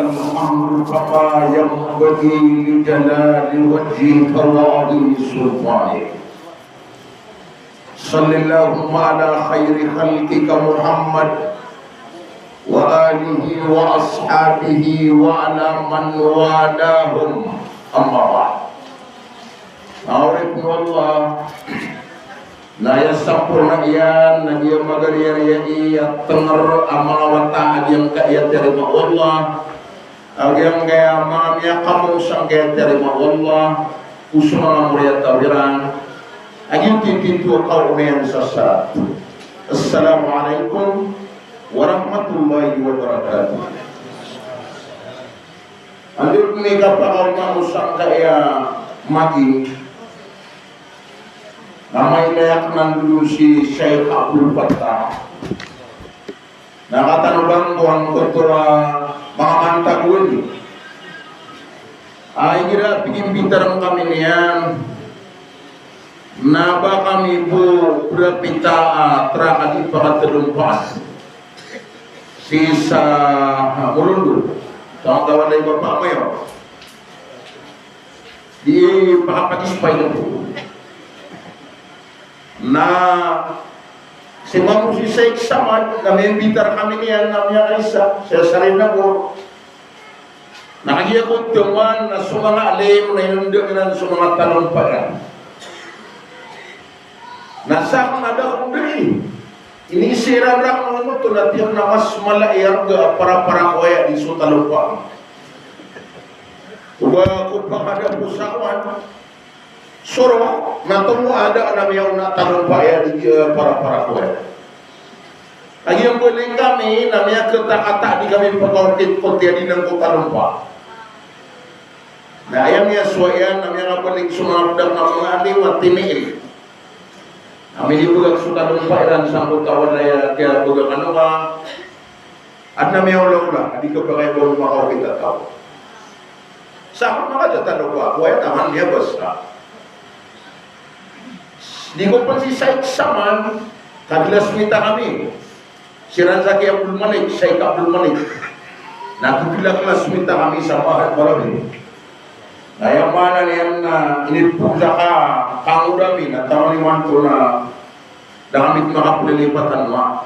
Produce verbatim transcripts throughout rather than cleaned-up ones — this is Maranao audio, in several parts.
الأمر كما ينبغي لجلال وجهك وعظيم سلطانك. صل اللهم على خير خلقك محمد وآله وأصحابه وعلى من والاهم. أما بعد. Manga oripn o Allah, na aya samporna iyan na giya magariyariya i a tngr a manga wata a giyangkaya tiyarima o Allah, a giyangkaya manga miyakamong sangkaya tiyarima o Allah, o so manga moriyataw iran, a giyoto i titho a kaonayan sa sarat. Assalamu alaikum warahmatullahi wabarakatuh. Anda dn i kapakaoma o sangkaya magi, na mailay akn a ndodon si Sheikh Abdul Fattah. Na katanodan ko angkoto a manga mantag oni. A igira pigimbitar kami niyan, na ba kami bo prapita a trak a di pakatalompaan. Sii sa Molondo, sa manga walay Bapa Mayor. Di pakapag-spy na bo. Na si Ma'am Rosy Saik Samad, na miyambitar kami niyan na miyakaisa, siya sa Rinabor. Na kagiya ko taman na so manga alim na inonda iran so manga talompa iran. Na sakn na da akn dn. Iniisa iran rakn oto na tiyak na mas mala i arga a parapara ko aya di so talompa. Oba ko pakada ko sawan. Soro, na tomo a da a miyaona a talompa aya di, eh, parapara ko aya. Kagiya mbaling kami, na miyakhatakata di kami pkaokit ko tiya di nangko talompa. Na aya miyasowa iyan, na miyakabaling so manga pd a manga alim a timiil. Na minibgak so talompa iran sangkoto a walay a kiyabgak ano ka. Adn a miyaolaola, a di kapakay ko makaokit a taw. Sa ako makatatalo ko, ako aya taman niya basta. Di ko pn si Saik Samad, ka classmate ami. Siran sa ki Abdul Malik, Saik Abdul Malik. Na ko kila classmate ami sa Mahat Barabi. Na aya maana niyan na inipog sa ka, kangoda mi, na taman imanto na da kami makaplilipatan ma.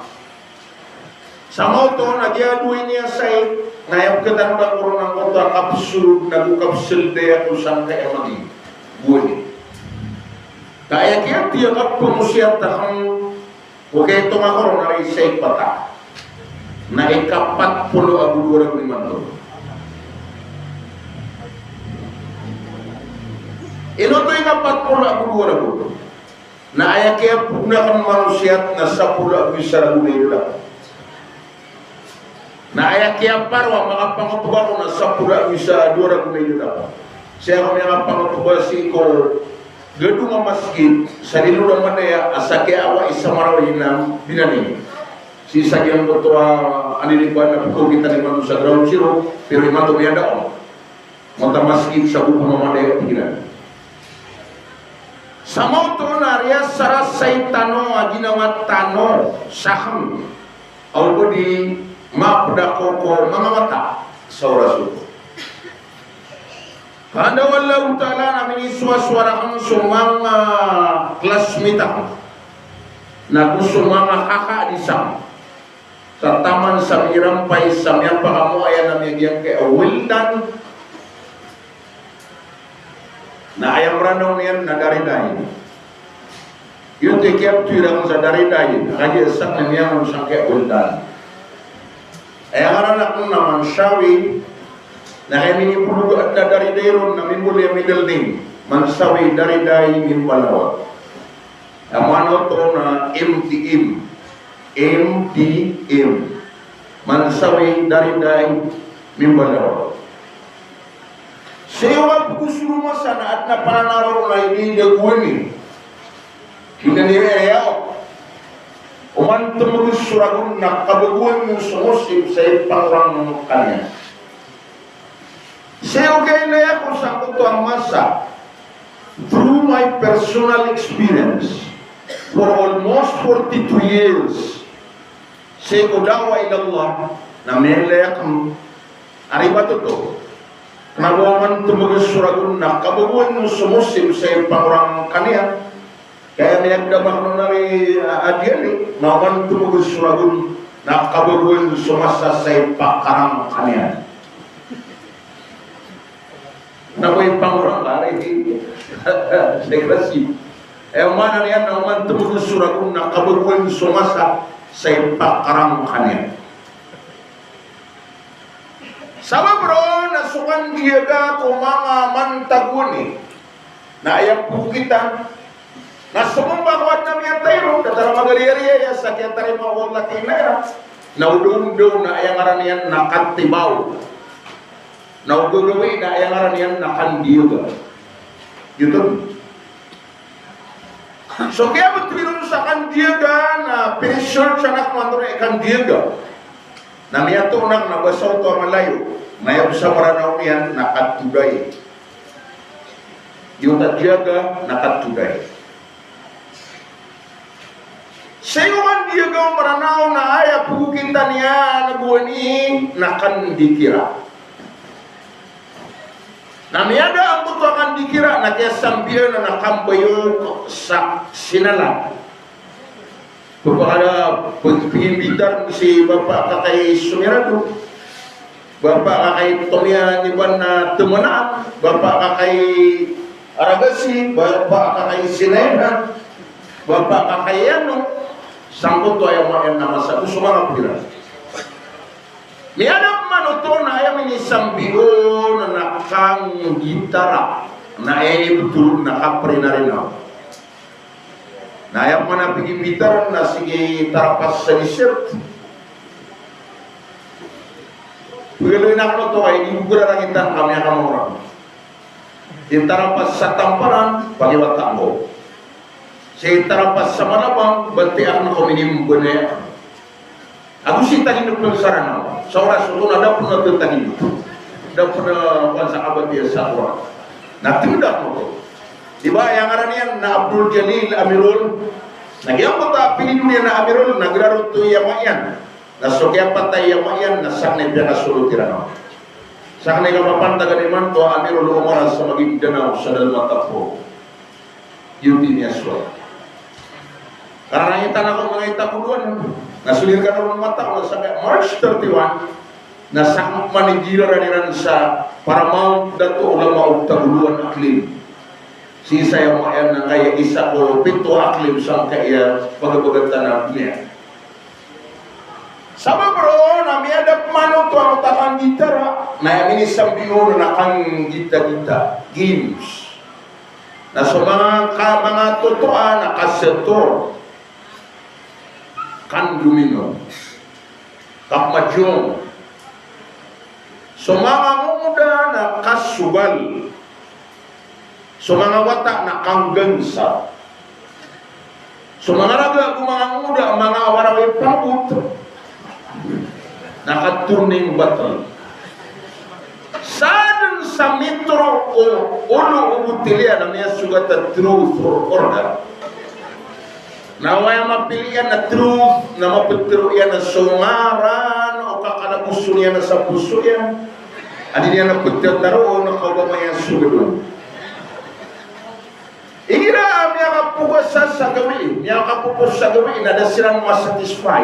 Sa maoto na giya dowa ini a Saik, na aya pkatanodan ko ron angkoto a kapsol, nago kapsol daya ko sangkaya magi. Gowani. Ka aya kiyatiya kapangosiyat akn, ko kaitong ako ron a ri Saik Pata. Na ikapat polo ago dowa ragon imanto. Ino oto ikapat polo ago dowa ragon? Na aya kiyapogna akn manosiyat na sapolo ago isa ragon a idad ako. Na aya kiyaparo a makapangotoba ako na sapolo ago isa, dowa ragon a idad ako. Sii ako miyakapangotoba sii ko gadong a masgit sa Lilod a Madaya a sa kiyaawai sa Marawi na Binani. Sii sa giyangkoto a anini ko a na pkhaokitan imanto sa ground zero, pero imanto miyada on. Mota masgit sa Gopo Mamadaya, tig iran. Sa maoto na riyasarasay tano a ginawa tano sakn a o ba di mapd ako ko manga wata sa oras oto. Ka anda o Allahu Ta'ala na minisowasowa rakn so manga classmate akn, nago so manga kaka a di sakn. Sa taman sa mirampay sa miyapakamoayan a miyagiyangkaya a Wildan. Na aya Mranaw niyan na Dariday. Giyoto i kiyapthoy rakn sa Dariday, kagiya sakn na miyangon sangkaya a Wildan. Aya ngaran akn na Mansawi, na kaya minipolog a Dariday ron na mimbaloy a middle name. Mansawi Dariday Mimbalawa. Aya maana oto na M D M. M D M. Mansawi Dariday Mimbalawa. Sii ko kapagosoro masa na adn a pananaro na ini da gowani. Gowani aya o. Oman tmros so ragon na kabagoan so ngosip sa ipangorang kaniyan. Sii ko kailay ako sangkoto a masa, through my personal experience, for almost forty-two years, sii ko da'wah ila Allah, na mailay akn a Ari ba oto? Na oman tombag so ragon na kabagoan so mosim sa ipangorang kaniyan. Kaya miyagdam ako na ri, ah, adiyali, na oman tombag so ragon na kabagoan so masa sa ipakarang kaniyan. Na ko ipangorang ka ari, sa grasya. Eh, maana niyan na oman tombag so ragon na kabagoan so masa sa ipakarang kaniyan. Sabap roo na so kandiyaga ko manga mantag oni na aya pokitan. Na so mamba ko adn a miyatay ron, datar a magariyariya sa kiyatarima o Allah ki ina iran. Na o daondaw na aya ngaran iyan na katibaw. Na o gagawii na aya ngaran iyan na kandiyaga. Giyoto. So kiyabtowi ron sa kandiyaga na pinisearch anan ko antonaa i kandiyaga. Na miyatoon anan na basa oto a Malayo, na aya bo sa Mranaw niyan na katoday. Giyoto a diyaga na katoday. Sii ko kandiyaga o Mranaw na aya pokitan iyan a gowani na kandikira. Na miyada angkoto a kandikira na kiyasambian na kambayok sa sinalan. Pagpakada, pag-, pagimbitar si Bapa Kakay Sumirado, Bapa Kakay Tomiya Niban na Temanaan, Bapa Kakay Aragasi, Bapa Kakay Sinaina, Bapa Kakay Yano, sangkoto aya maana na masa ko so manga pira. Miyada pman oto na aya minisambi on na kanggitara, na aya ibtoro na kaprinarinao. Na aya pman a pigimbitar na sii tarapas sa desert. Pagaloy na kano oto ay di bo gararangitan kami a kamorang. Sii tarapas sa Tamparan, pagiwata angko. Sii tarapas sa Malabang, batiya akn ko minimbanaya. Ago sii tagindep sa Ranaw. Sa oras oto na da pn a tagindep. Da pn a, kowan sa kabatiya sa Qur'an. Na tgd akn oto. Di ba, aya ngaran iyan na Abdul Jalil Amirul. Na giyangkoto a pilido niyan na Amirul, na graro oto i ama iyan. Na so kiyapatay i ama iyan, na sakn i piyakasolot i Ranaw. Sakn i kapapantagan imanto a Amirul Umara sa Maguindanao sa Dalmatapog. Iyo di niya suwat. Kararangit ako manga itagolowan. Na so di rkano ron matao na sangkaya March thirty-one, na sakn pman i giraran iran sa Paramount Dato Ulama o Tagolowan Aklim. Sii sa aya maana na angkaya isa ko pito a aklim sangkaya pagabagatan a doniya. Sabap roo na miyada pman oto a kanggitara, na aya minisambi on na kanggitagita, games. Na so manga ka-, manga totoa na kasator, kandomino, kapmajong. So manga ngoda na kasogal. So manga wata na kanggansa. So manga raga ago manga ngoda, manga awaraw i panggot, na katurning battle. Sadn sa mitro o olo o botilya na miyasogat a truth or order. Na oway a mapili iyan na truth, na maptero iyan a so ngaran o kakalaboson iyan a sa poso iyan. Adi niyan a ptataroon na kaoba maya so gadon. Igira a miyakapogasa sa gawii, miyakapopos sa gawii na da siran masatisfy.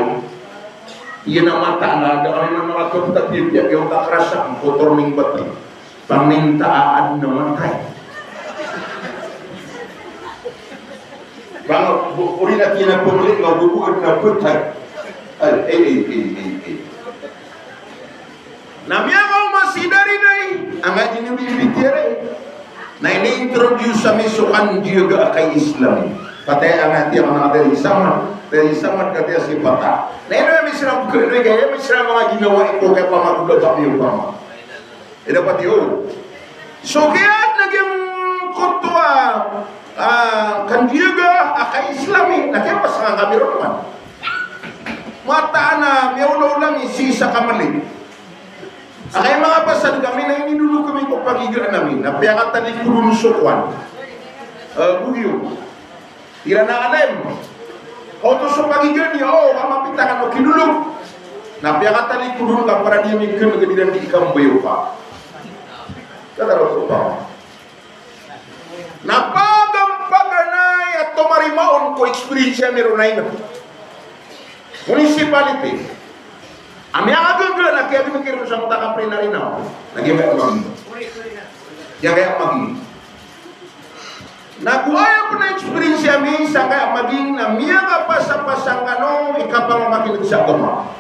Iyan a mataan a da kami man makakapta piyapiya, iyo kakrasa ko turning battle. Paminta a adn a matay. Bang, bo-, ori na kina pemeli, nga bubu adn a petay. Ay, ay, ay, ay, ay, ay. Na miyakaoma si Darinay, anga di niyo bibitiyarai. Na ini-introduce ami so kandiyaga a kai-Islami. Patay anga tiya ka na dari samad, dari samad ka tiya si pata. Na ino ami sira bukay, ino kaya ami sira manga ginawa iko kaya pamagoda kami opama. Ida pati o. So kaya na giyangkoto a, ah, kandiyaga a kai-Islami, na kaya pasang kami ron man. Mataan a miyaolaola mi sii sa kamali. A kaya manga pasad kami na inilolog kami ko pagigaan ami, na piyakatalikodan so kowan. Eh, bugyo. Iran a alim. Oto so pagigaan iyo, o, ka mapita kano kilolog. Na piyakatalikod on ka para di mikn ka di ran di kambayoka. Katharo ko pa. Na pagampaganay a tomarima on ko experience ami ron a ina. Municipality. Ami a gagaga na kiyagagakir sa mota ka pre na rinaw. Na giyangkaya magi. Giyangkaya magi. Na go aya pn a experience ami sangkaya magi na miyakapasapasang kano i kapamamakin'g sa agama.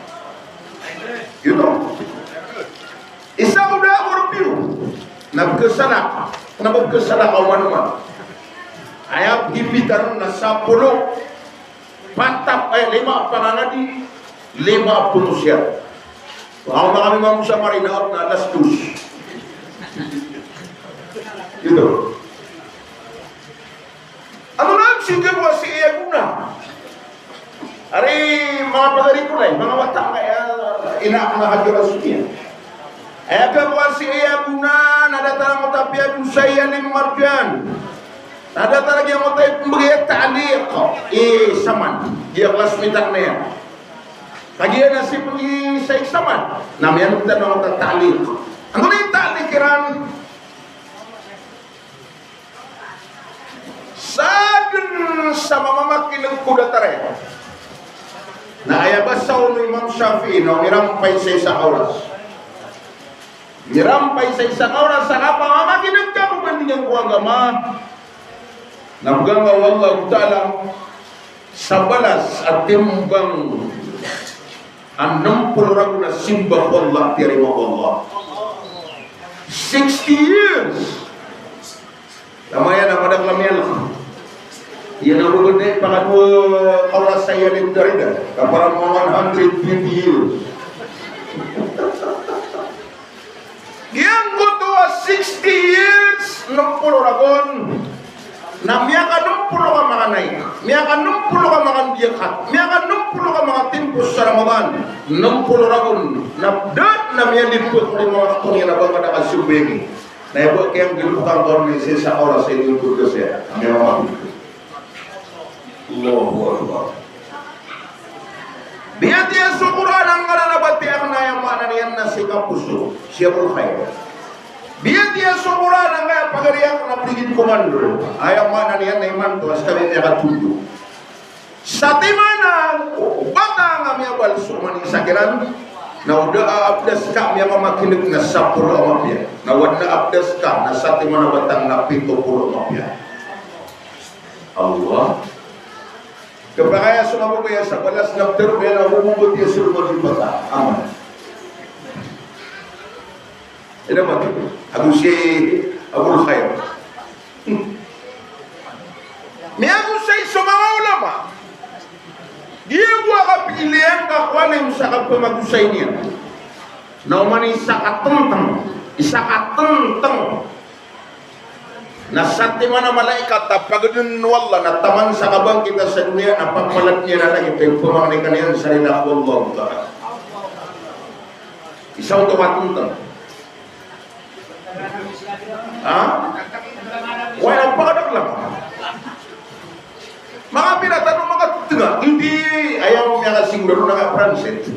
Giyoto. Isa ko da ko rpyo. Na pkhasalak. Na pkhasalak a oman-oman. Aya pgipitan na sapolo. Patap, eh, lima pangangadi, lima polo siyat. Aw, na kami mambo sa Marinao na alas dos. Giyoto. Ano na, sige, buwa si iya gona. Ari, manga pagari ko na, manga wata nga, eh, ina ko na hadyo na sumiya. Aya kakowa si iya gona, na datar angkoto a piyadosa i Alim Marjan. Na datar lagi angkoto a ipmbgay a ta'liq i Saman. Giya classmate akn iyan. Kagiya na sii pn i Saik Saman. Na miyan'g tano angkoto a ta'liq. Antonaa i ta'liq iran? Sadn sa mamamakin'g ko datar iyan. Na aya basa o Imam Shafi'i na mirampay sa isa ka oras. Mirampay sa isa ka oras sa kapamamakin'g ka ko bandingan ko agama. Na pganga o Allahu Ta'ala sa balas a timbang a nm polo ragon a simba ko Allah, tiyarima ko Allah. Sixty years. Tama iyan a madakl a miyalk. Iyan a bobot na ipakadowa ka oras sa iyan i darida. Kapara mo one hundred twenty years. Giyangkoto a sixty years, nm polo ragon. Na miyakanm polo ka makanai. Miyakanm polo ka makandiyakat. Miyakanm polo ka makatimpos sa Ramadan. Nm polo ragon. Na da dn a miyalipot ko lima wakto niyan a ba ka da kasambayang. Na aya ba kiyanggilokan ko ron na isa ka oras sa inibgay ko siya. Ami a mama. Allahu Akbar. Biyatiya so Qur'an a ngaran a batiya akn, aya maana niyan na si kaposo, si Abul Khair. Biyatiya so Qur'an a ngaran a pagari akn na Brigid Commander. Aya maana niyan na imanto a ska mi miyakatondog. Satiman a bata nga miyabal so oman i isa kiran, na o da a apdas ka miyamamakin'g na sapolo a mapiya. Na o adn a apdas ka na satiman a bata nga na pito polo a mapiya. Allah. Kapakay a so mababaya sa balas na ptharoon iyan a mambo batiya so lomad i bata. Aman. Ida ba? Ago si Abul Khair. Miyagosay so manga ulama. Giya bo a kapilian ka ko alim sa kapamagosay niyan. Na oman i isa ka tngtng, isa ka tngtng. Na satiman a malaikat a pagdn o Allah na taman sa kabangkit a sa doniya na pagpalad niyan a lagid a ipamangni ka niyan sa rila ko Allah Ta'ala. Isa oto ka tngtng. Ha? Wala, pakadakl a. Manga pira tano manga tnga, indi aya miyakasigorado na ka transit.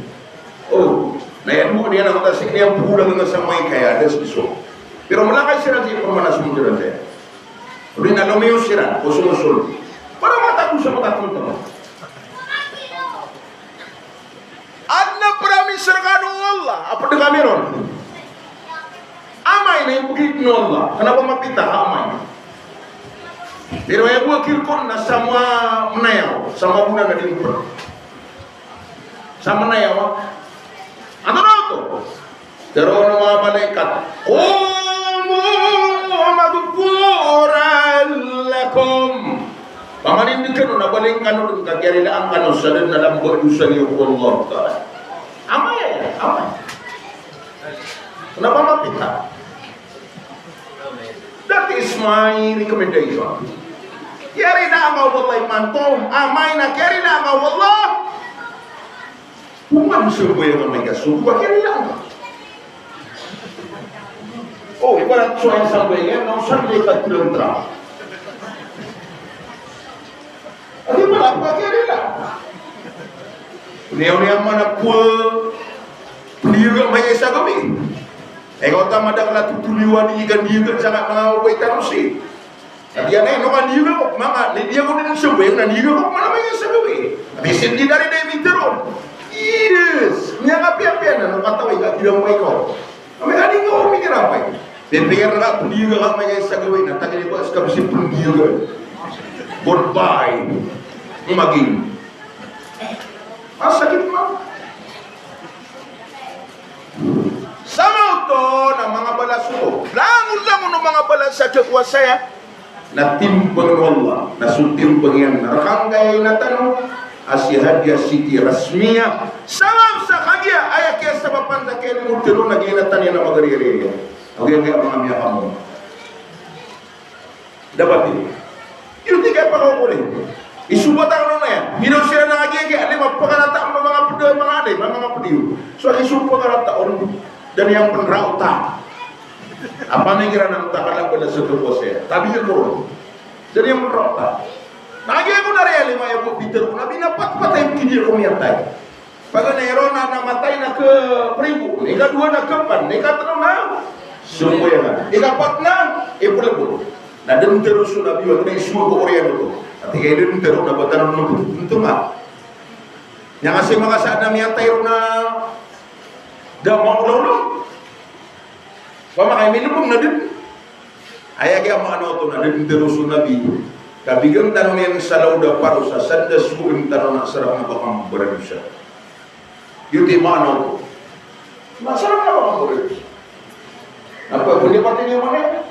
O, na aya mo niyan a mata sii niyan pgolang nga sa Maykay a da sii so. Pero malakay siran sii pamanas mo siran sii. Odi na lomiyo siran ko somosolod. Para matago sa mata tnga. Adn a promise rkano o Allah a pd kami ron. Amay na ibgay dn o Allah. Kna ba mapita ka amay. Pero aya bo a kirkon na sa manayaw, sa mabona na di mpd. Sa manayaw. Antonaa oto? Tharoon o manga malaikat, "Qumu maghfuran lakum." Pamanindg kano na baling kano dn ka kiyarilaan kano sa dn a lamba a dosa niyo ko Allah Ta'ala. Amay, amay. Kna ba mapita? That is my recommendation. Kiyarilaan ka o Allah imanto, amay na kiyarilaan ka o Allah. Oman sambayang amay ka so, ba kiyarilaan ka? O, ibarat so aya sambayang iyan na osan di ka tlo ntra. Adi ba, ba kiyarilaan ka? Niyaw niyan man a pwa, Diyaga maya isa gawii. Ikaw ta madakl a totoliyo a di ka diyaga sangka manga mababay tano sii. Na di aya ino ka diyaga ko manga, na diyaga ko dn sambayang na diyaga ko mala maya isa gawii. Ati sii di dari dai mitharo. Yes. Miyakapiyapiya na, no, katawi ka di lang pa ikaw. Kami ka di nga ko mikir a pay. Pipikir ka, diyaga ka maya isa gawii na, tagiri ko, ska bisi pn diyaga. Goodbye. Maging. Masakit man. Sa maoto na manga balas oto. Langon-langon o manga balas a khakowa saya. Na timbang o Allah, na so timbang iyan na rk angkaya i ina tano a si Hadia Siti Rasmia. Sabap sa kagiya aya kiyasabapan sa kiyanimoto ron na giya ina tano iyan a magariya-riya. Ago giya manga miyakamoto. Dapat ini. Iyo di kaya pakaokori. Isobat tano na iyan. Ino siran a kagiya giya alim a pakarata a manga pd, manga alim a manga pd iyo. So iso pakarata on. Da niyan pn raota. Apa na igira na mtakala pala sa khakowa saya. Tabi ka ko ron. Da niyan pn raota. Na kagiya ko na riyalima aya bo pitharo ko na binapatpatay ko kidiya ko miyatay. Paganay ron na matay na khapribo, ikadowa na khapat, ikatlo na sombayangan, ikapat na ipolbod. Na da mitharo so Nabi, wata na isogo ko oriyan oto. Ati ka da mitharo na ba tano oto. Oto nga. Aya kasi makasaad na miyatay ron na da maolaola. Pamakay minimum na dn. Aya giya maana oto na dn mitharo so Nabi. Kabigan tano niyan sa lawd a paros a san da sogoon tano na sarap na ba kambaradosa. Iyo di maana oto. Na sarap na ba kambaradosa. Na pagpapatay niyan man iyan.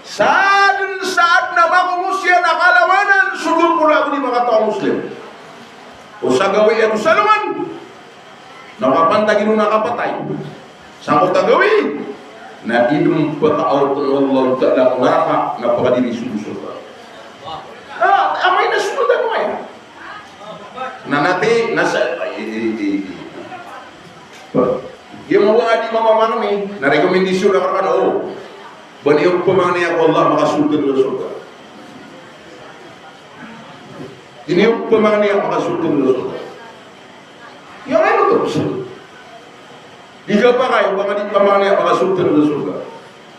Sa dn saad na mangomos iyan a kalawanan so dowa polo ago lima kataw a Muslim. O sa gawii ago sa alongan. Na kapantag ino na kapatay. Sangkoto a gawii. Na di dn pkaaotn o Allahu Ta'ala ko naraka na pkadiri so sorga. Na amay na so sorga ko aya. Na nati, na sa, ay, ay, ay, ay. Iyo mo ba di mamamangni, na rekomendasyon na karkano, o. Ba niyo pamangni ako Allah, makasold ka sa sorga. Di niyo pamangni ako, makasold ka sa sorga. Iyo nga ino to. Di ka pakay, ba nga di pamangni ako, makasold ka sa sorga.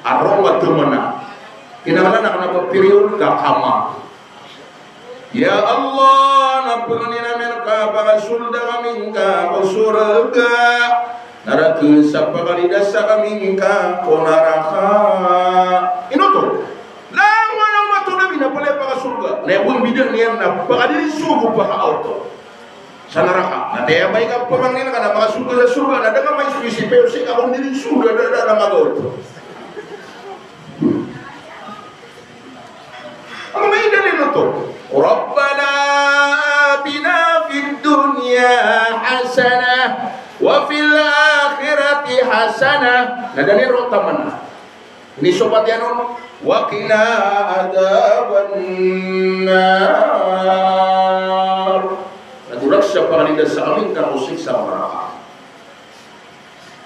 Aro nga tumana. Kinakala na kana ba period ka kama. Ya Allah, na pangnin ami rka a pakasold ami ngka ko sorga, na rk sa pakalidasa ami ngka ko naraka. Ino oto? Langon a mato Nabi na palaya pakasorga. Na aya bo mbida niyan na pakadiri so go pakaaoto sa naraka. Na tiyabay ka pamangnin ka na pakasold ka sa sorga, na da ka maisipisi, pero sii ka kon diri so sorga, da, da, da magaoto. Ano may dalil oto? Rabbana atina fid dunya hasanah wa fil akhirati hasanah. Na dalil ron taman. Inisopat iyan on, wa qina adhaban nar. Na go rk sa pakalidasa ami ngka ko siksa a naraka.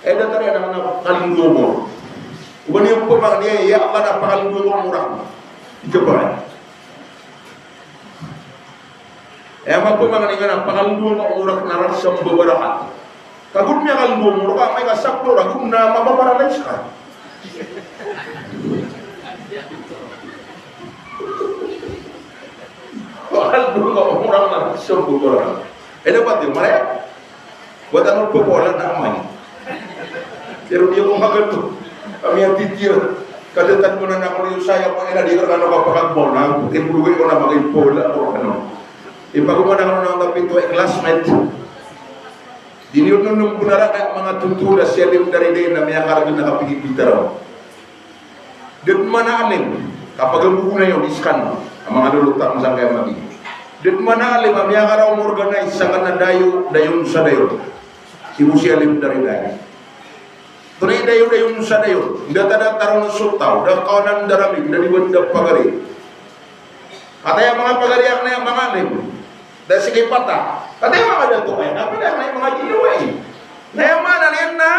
Aya datar iyan na pakalindonga. Oba niyo pamangni, ya Allah, na pakalindonga ko naraka. Ito ba? Aya mapamangni nga na pakalindonga ko naraka na rk sa mbabarakat. Ka go dn miyakalindonga ko naraka, amay ka sakto ragon na mapaparalyze ka. Pakalindonga ko naraka na rk sa mbabarakat. Aya dapat iyo, maraya. Wata na phopola na amay. Pero di ako maganto. Kami ang titiyo. Kadatad mo na na ko niyo saya ko ina di ka na kapakagbaw na. Puti mo luwi ko na maging pola ko ano. Ipagumana ko na ang kapito ay classmate. Di niyo nun nung punara na mga tutu na siya di mo dari di na miyakaragin na kapigipitaraw. Da dn man a alim, kapag a bogo na iyo, di skan, a manga lolot a manga sangkaya magi. Da dn man a alim a miyakaraw ma-organize sangkanan a dayo, dayon sa dayon. Sii bo si alim dari dayo. Tonaa i dayo, dayon sa dayon. Datar-datar on so taw, da kawanan da ramig, da di ba da pagari. Katii a manga pagari akn aya manga alim. Da sii ki pata. Katii a manga dato aya. Na pd akn aya manga ginawa i. Na aya maana niyan na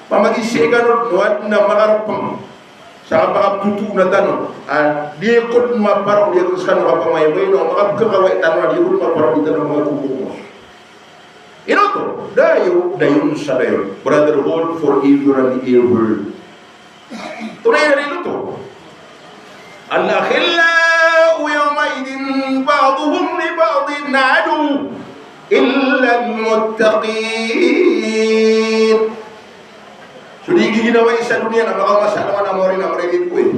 pamagisi kano, wad na makarpng. Sa kapakaptoto na tano. A, di ko dn maparo, di ko dn skano kapamayaw, ino, makapkakawai tano, di ko dn maparo, di tano makakukumos. Ino oto? Dayo, dayon sa dayon. Brotherhood forever and ever. Tonaa i rilo oto? Al-akhillau yawma'idhin ba'duhum li ba'din aduwwun illa al-muttaqin. So di giginawai sa doniya na makamasa na mawri na mariridoay.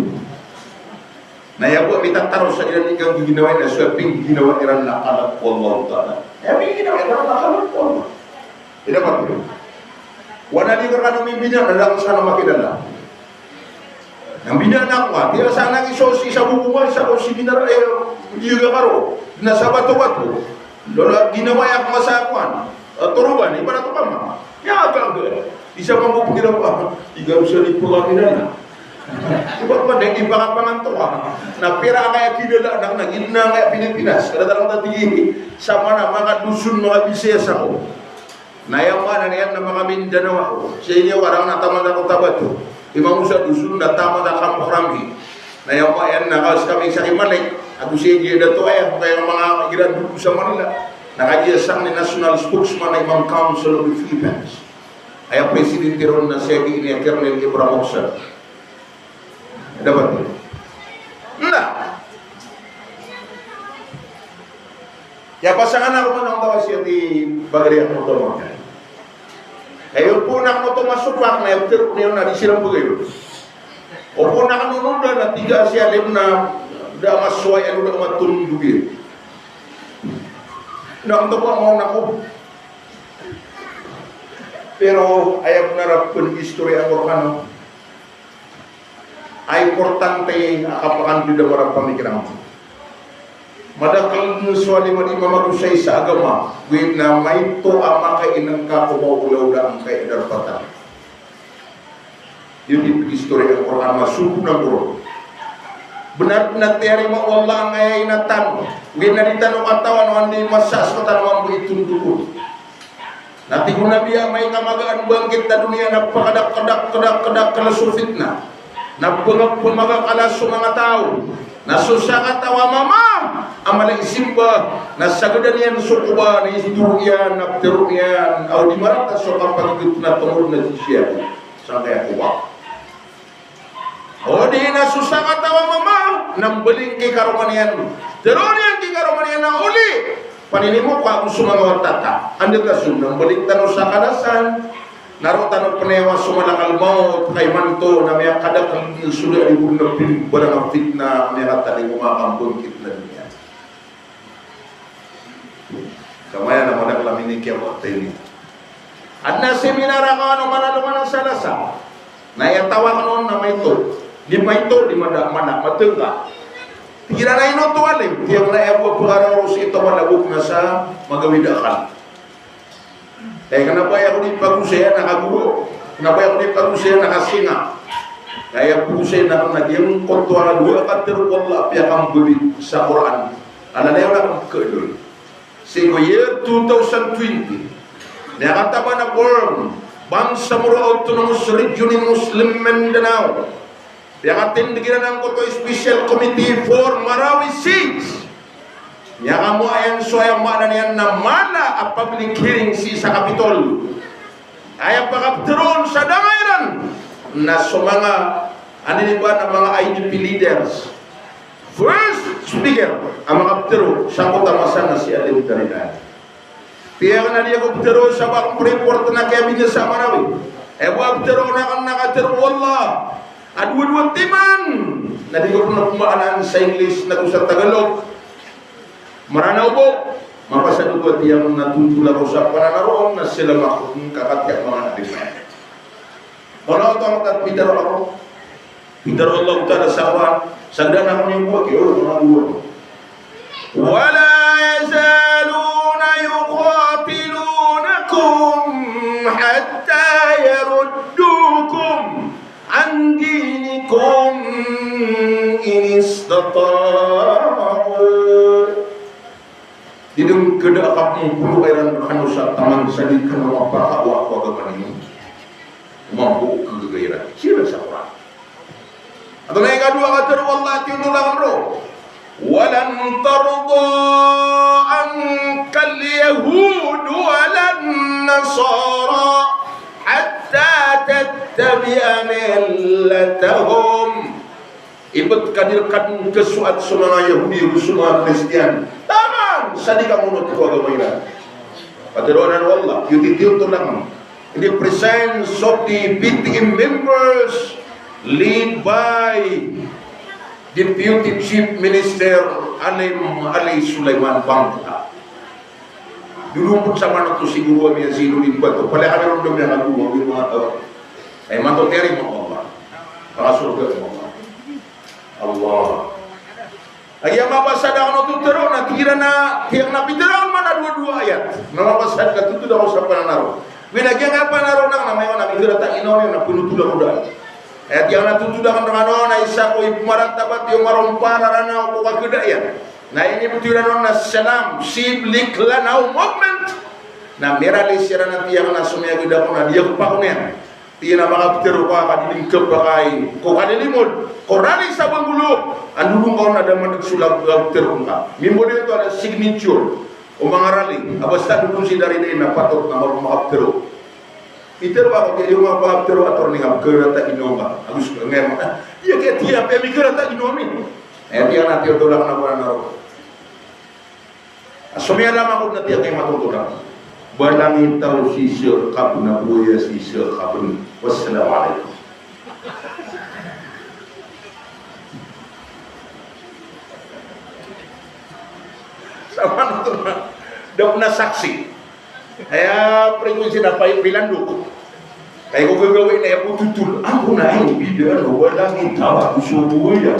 Na aya bo a mitataro sa iran i kagiginawai na so aya pinggiginawai iran na kalk o Allahu Ta'ala. Aya pinggiginawai iran na kalk o Allah. Ida ba? Wana di ka kano mimbina na da ka sana makilala. Na mbina na ko, ati a sana ki so si sa bubu ma, sa ko seminar, eh, di ka karo. Na sa bato-bato. Lola ginawai ako masa ako an. Eh, toroban, ibarat ko kama. Ya, agak, agak. Isa pangko pengiraw, ah, iga bisa di pelaminana. Iba ko deng ipakapangan to, ah. Na pira kaya kilala, na, na, na, kaya Pilipinas. Kada talang tati, sama na, manga Dusun, manga Bisaya sa ko. Na aya maana niyan na manga Mindanao ako. Sii niyan warang na taman ako Tabato. Imam Musa Dusun na taman ako Kamokrami. Na aya maana niyan na kaos kami sa Imalik. Ako sii niyan dato aya, kaya manga igira dugo sa Manila. Na kagiya sangni national spokesman na Imam Council of the Philippines. Aya presidente ron na sii niyan Colonel Ibrahim Oksan. Dapat. Na. Kiyapasangan ako man o taw a sii a di bagari ako oto. Kayo po na ako oto masopak na aya ptero niyo na di siran pagayo. O po na ako nonoda na tiga si alim na da masway ano da matundog iyo. Na oto po ako na ko. Pero aya po na ra pn istorya ako rkano. Ay importante a kapakandod a mara pamikiran. Madakl dn so alim a di mamagosay sa agama, gowani na maito a makainngka ko maolaola angkai a darpatan. Iyo di pag-istorya o Qur'an, masoko na goro. Bnar dn a tiyarima o Allah angkai a ina tano, gowani na di tano katawan o anda i masa a ska tano mambo itondog on. Na tig o Nabi a amay ka magaan bangkit a doniya na pkadakdakdakdakl so fitna. Na pmagakala so manga taw. Na so sakataw a mama a mala i simba, na sagdan iyan so koba, na itoro iyan, na ptharoon iyan a o di marata so kapagigit na tomod na sisiya sangkaya koba. O di na so sakataw a mama na mbaling ki karoma niyan. Tharoon iyan ki karoma niyan a oli, paninimo ko ago so manga wata ta. Anda ta so, na mbaling tano sa kalasan. Na roo tano pnayawa so malakal maut, ka imanto na miyakadakl so da a di bo na pn barang a fitna, miyakatali ko makambangkit na doniya. Kamaya na madakl a minikiyawat ini. Adn a seminar a kawan o manaloman a Salasa. Na aya taw akn on na maito. Di maito, di mada, mada, matngka. Tig iran a ino oto alim, tig iyan a aya bo a pkhararo sii oto a mada bo na sa magawid a akal. Aya kna ba aya ko di pagosaya na kagoro. Kna ba aya ko di pagosaya na kasinga. Aya pagosaya na kna giyangkoto a dowa a katharo o Allah a piyakambabid sa Qur'an. Ana na aya na kn kdol. Sii ko year two thousand twenty, miyakataman a form, Bangsamoro Autonomous Region in Muslim Mindanao. Piyakatindg iran angkoto a Special Committee for Marawi Siege. Miyakamoa iyan so aya maana niyan na mala a public hearing sii sa Capitol. Aya pakaptharoon sa danga iran na so manga, anini ba, na manga I D P leaders. First speaker a makaptharo sangkoto a masa na si Alim Darilani. Piyakna di ako ptharo sa ba ko report na kiyabinasa a Marawi. Aya bo a ptharo na kna katharo o Allah a dowa-dowa timan. Na di ko pn pmaanaan sa English na go sa Tagalog. Maranaw bo. Mapasad ko a tiyan na tontola ko sa pananaroon na sii la mako ngka katiya manga alim. Wala oto a pitharo ako. Pitharo o Allah Ta'ala sa Qur'an, sa dn a kna bo a kiyo, manga bo. ولا يزالون يقاتلونكم حتى يردوكم عن دينكم إن استطاعوا. Di dn kda a kapmbolo iran rkano sa taman sa di kano mapakaowa ko agama niyo. Mambo kagaga iran. Sii sa Qur'an. Antonaa i kadowa a katharo o Allah a tiyondo lakn roo? ولن ترضى kal yahudi wan nasara hatta tattabi'a millatahum. Ibt ka di rka dn kasoat so manga Yahudi ago so manga Kristiyan taman sa di ka monot ko agama iran. Pitharo anan o Allah, giyoto i tiyotol akn in the presence of the P T M members led by Deputy Chief Minister Alim Ali Sulaiman Bangkota. Dolo pn sa manoto sigoro ami a Zainuddin Bato, palaya kami ron dn miyakagowa, oway, manga taw. Ay, matoto iyan o Allah. Makasorga o Allah. Allah. Aya mabasa da akn oto tharo na tig iran a, tig akn a pitharo akn man a dowa-dowa ayat. Na mabasa da, totol ako sa pananaro. Oway, na giyangkaya pananaro na, na mayaw na pitharo ta ino na pnotol ako da. Aya tig akn a totol akn rkano na isa ko ipmaratabat iyo marompara rana ko kakada iyan. Na inibto iran on na Salam Save Liklanao Movement. Na miralis iran a tig akn a somiyagad ako na di ako pako niyan. Tig iyan a makaptharo ka ka di ngka pakay ko kalilimod ko rally sa Bangolo. Andodon ka on na da mandg so lag-, ptharo ngka. Mimbaloy oto a da signature o manga rally a basta dodon si dari dai na patot na maro makaptharo. Pitharo ako, tig iyan, di ako makaptharo, attorney, ka pkharata ino ka. Ago so, ngaya, aya kiya tig iyan, pkharata ino ami. Aya tig iyan a tiyotol akn a pananaro. A somiyalama ko na tig iyan, kay matoto na. Balang i taw si Sheikh Kabn a bowaya si Sheikh Kabn. Wassalamu alaikum. Sa manoto na. Da pn a saksi. Aya frequency na pay pilandok. Kay ko gagawii na aya bo totol. Angkoto na aya bidaan o balang i taw ago so bowaya.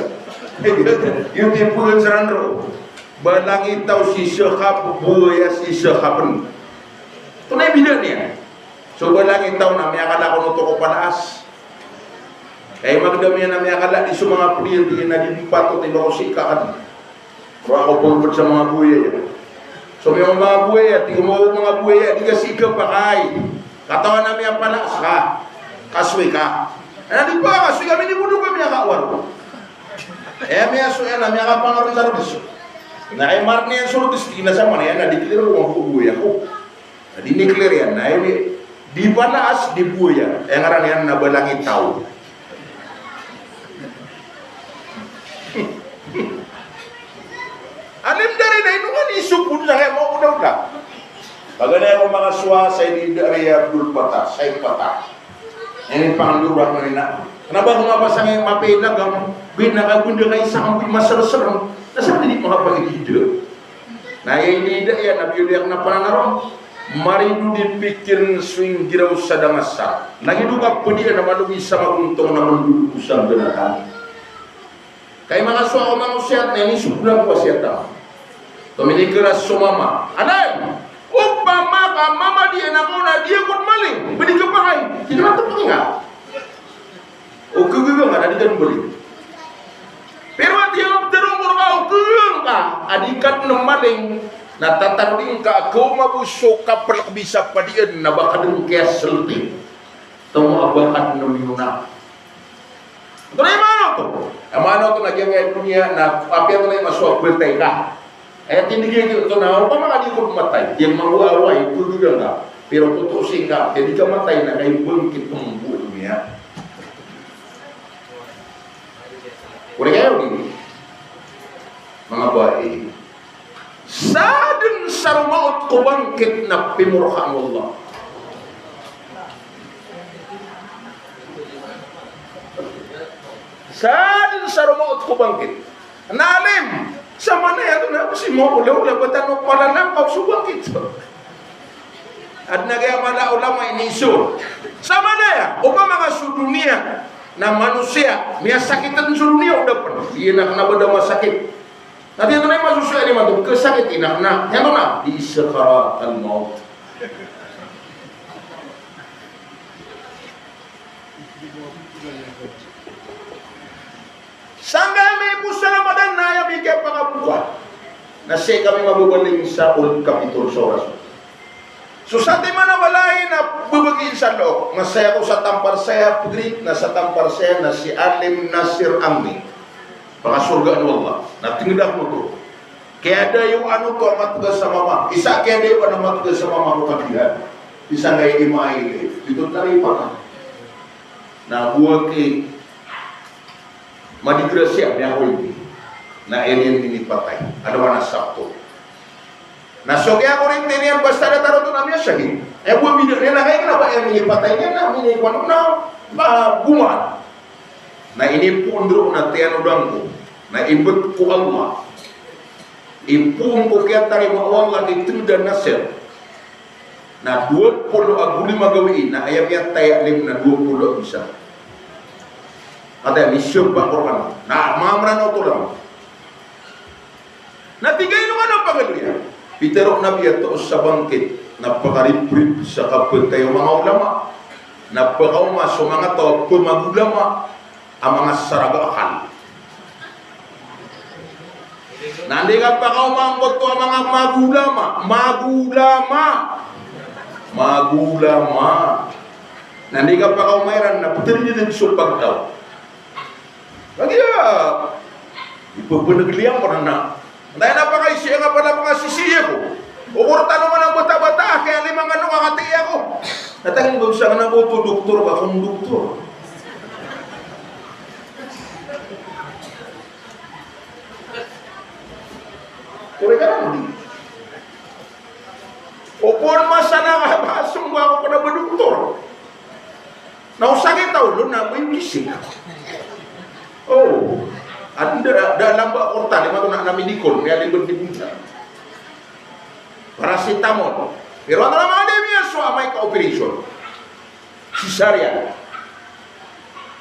Iyo ti pn sa ran ro. Balang i taw si Sheikh Kabn, bowaya si Sheikh Kabn. Antonaa i bidaan iyan? So balang i taw na miyakala kon oto ko palaas. Kay magdam iyan a miyakala di so manga pd iyan, tig iyan a di patot i ba ko sii ka an. Roo ako pd sa manga bowaya. So miyaoma manga bowaya, tig iyan a manga bowaya, di ka sii ka pakay. Katawan a miyapalaas ka. Kasoy ka. Aya di pa kasoy ka, minibodog ka miyakawar. Aya miyasoy iyan a miyakapangaron sa rodis. Na kay marn iyan so rodis, tig iyan a saman iyan a di clear ko manga bowaya ko. Na di ni-clear iyan, na ini, di palaas, di bowaya. Aya ngaran iyan na balang i taw. Alim dari na ino nga ni sopod sa kaya mawda-wda. Paganay ako makasowa sa ini dari Abdul Fattah, Saif Fattah. Ini pangandoran na ina. Kna ba ko mapasang iyan mapilagam, gina ka gunda kay sa kampoy masarsar. Na sa di makapagidida. Na aya inida iyan a biyoliyak na pananarom, marido di pikir so inggiraw sa da masa. Lagid o kapedian a malogi sa magontong na mandodog sa ganatan. Kay makasowa ko mangosiyat na inisogolan ko a siyat a. Tominiker a so mama. Anay! Opama ka mama di anak ko na di ako maling, ba di ka pakay. Di ka matapang nga. O kagaga nga na di ka maling. Pero ati ang ptero ko nga o kagaga nga a di ka maling, na tataro di ngka a kaoma bo so kapelek bisa padian na ba ka dn kaya selti. Tomo a ba ka dn miyona. Antonaa i maana oto? Aya maana oto na giyangkaya doniya na apiya antonaa i masowa, batay ka. Aya tindeg iyan oto na opama ka di ko matay, di mambo a oway, ko di ka nga. Pero toto sii ngka, di ka matay na kay bangkit ko mambo a doniya. Odi kayo di. Manga bai. Sadn sa romaot ko bangkit na pimorkaan o Allah. Sadn sa romaot ko bangkit. Na alim, sa manaya to na si mo ula-ula batan o palalangkaw so bangkit. Adn a giyangkaya mala a ulama iniiza. Sa manaya, opama ka so doniya na manosiya, miyasakit so doniya o da pn. Iyan a kna ba da masakit. Na tig iyan a masosoy a di mato, kasakit iyan a kna. Iyan to na, di sakaratul maut. Sangkai ami po sa Ramadan na aya mi kiyapakapoka. Na sii kami mababaling sa Old Capitol sa oras. So satiman a walay na babagi sa loob, na saya ko sa tampar saya, pagri, na sa tampar saya, na si Alim Nasir Amni. Pakasorgaan o Allah. Na tingda ko to. Kiyadayowan oto a matgas a mama. Isa kiyadayowan a matgas a mama ko kagiya. Isa nga i maili. Ito tari pa ka. Na bo aki madigrasiya, miyakoy. Na iniyan minipatay. Anda man a sakto. Na so kiyakorinti niyan basta da taro to na miyasahid. Aya bo a bida niyan na kaya kna ba aya minipatay niyan na minikowan na magoman. Na inipoon roo na tiyanodang ko. Na ibt ko Allah. Ipoon ko kiyatarima o Allah di tnda na sir. Na dowa polo ago lima gawii, na aya miyatay a lim na dowa polo ago isa. Ata misyon pa Qur'an. Na mamran oto lang. Na tig a ino nga na pagaloya. Pitero o Nabi a toos sa bangkit na pakaribrib sa kapatay o manga ulama. Na pakaoma so manga taw a pmagulama a manga saraga akal. Na andi ka pakaoma angkoto a manga magulama, magulama, magulama. Na andi ka pakaoma iran na ptrdn so pagtaw. Kagiya ipapnagli ako na na. Anda aya na pakaisi nga pala pakaisisi ako. Okor tano man a bata-bata, kaya lima nga no kakati ako. Natangin ko sa kana bo to doktor ba, kung doktor. Kore ka na di. Opon masana ka ba, sumba ako kana ba doktor. Na o sakit a olo na bo i bisik. O, anda da lamba korta, di mato na, na midikol, kaya di bandi bunta. Paracetamol. Pero ano naman di miyaso amay ka operation. Cesarean.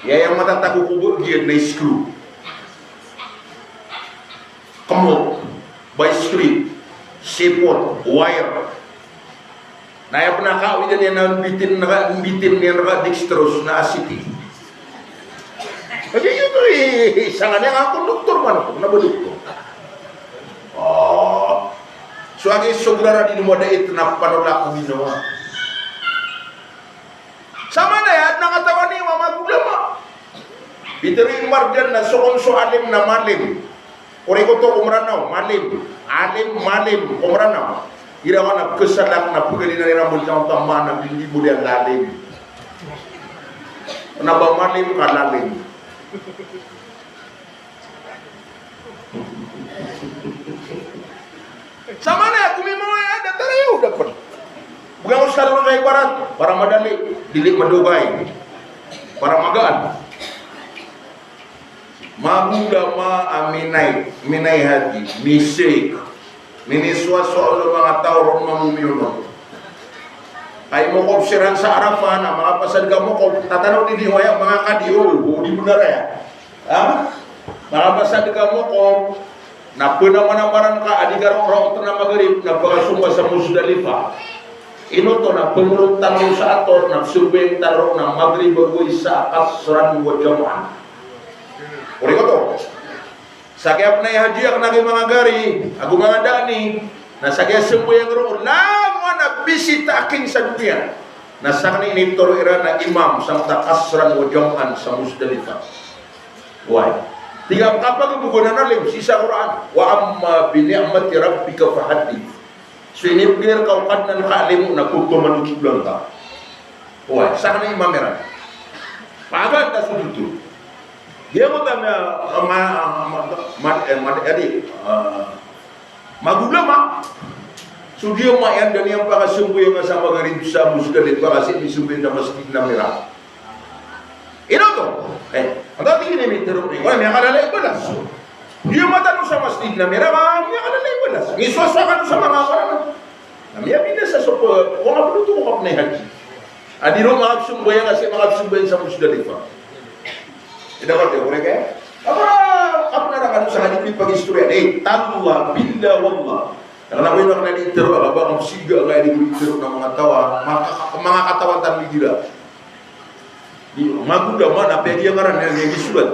Aya matatago ko bo giyan na screw. Kemot, bicycle, sipon, wire. Na aya pn a kawidan iyan na mbitin, na mbitin iyan rka dextrose na acid. Agi ito i, sangan iyan a konduktor man ako, na ba doktor? O. So agi so grara di mo da it na panolak ko ginawa. Samanaya adn a katawan iyan a magulama. Pitharo i Marjan na so kon so alim na malim. Korek oto ko Mranaw, malim. Alim, malim, ko Mranaw. Igira ka na pkhasalak na pkhalinaw iran bo sa oto a maana, di bo di lalim. Kna ba malim ka lalim. Samanaya, komimaw aya da tariyo da pn. Bgan ko skano sa ibarat, para madali, dili madogay. Para magaan. Magulama a minay, minay hadi, misik. Minisowasowa o manga taw ron mambo miyono. Ay mokop siran sa Arafah na, makapasad ka mokop, tatanaw di di waya, manga kadi, o, o di bnar aya. Ha? Makapasad ka mokop, na pnamanamaran ka a di ka roo raot na Maghrib, na pakasomba sa Muzdalifah. Ino oto na pngrot tano sa ator, na pzambayang tano roo na Maghrib ago Isha, qasran wa jam'an. Korek oto. Sa kiyapnay haji akn a manga gari, ago manga dani, na sa kiyasambayang roo, langon a bisita akn sa doniya. Na sakn i initoro iran a imam, sa mata qasran wa jam'an sa Muzdalifah. Oway. Tig a kapagbogonan a lim, sii sa Qur'an. Wa amma bi ni'mati rabbika fahaddith. So inibgay rka o Kadnan ka a limo na pphamanotolan ka. Oway, sakn i imam iran. Pagaan ta so dotol. Giya mo ta ma, ma, ma, ma, eh, ma, adi, ah, magulama. So giya ma iyan da niyan pakasambayang sa Maghrib sa Muzdalifah, kasi misambayang sa Masjid Namira. Ino oto? Eh, antaa tig iyan a mitharo iyan? Wala, miyakalalay balas. Giya matano sa Masjid Namira, ma, miyakalalay balas. Misowasowa kano sa manga karana. Na miyabinasa so, ko, ko nga pd oto ko kapnay haji. A di roo makapzambayang, a sii makapzambayang sa Muzdalifah. Ida ko, di ko reka. Apa, apa na rakan sa haji di pag-istorya. Eh, tallah, billah, wallah. Na kna ba ino akn a di itharo, a ba akn siga nga di ko itharo na manga taw a, manga, manga katawan tano igira. Di, magulama na pd iyan ngaran iyan, iyan di surat.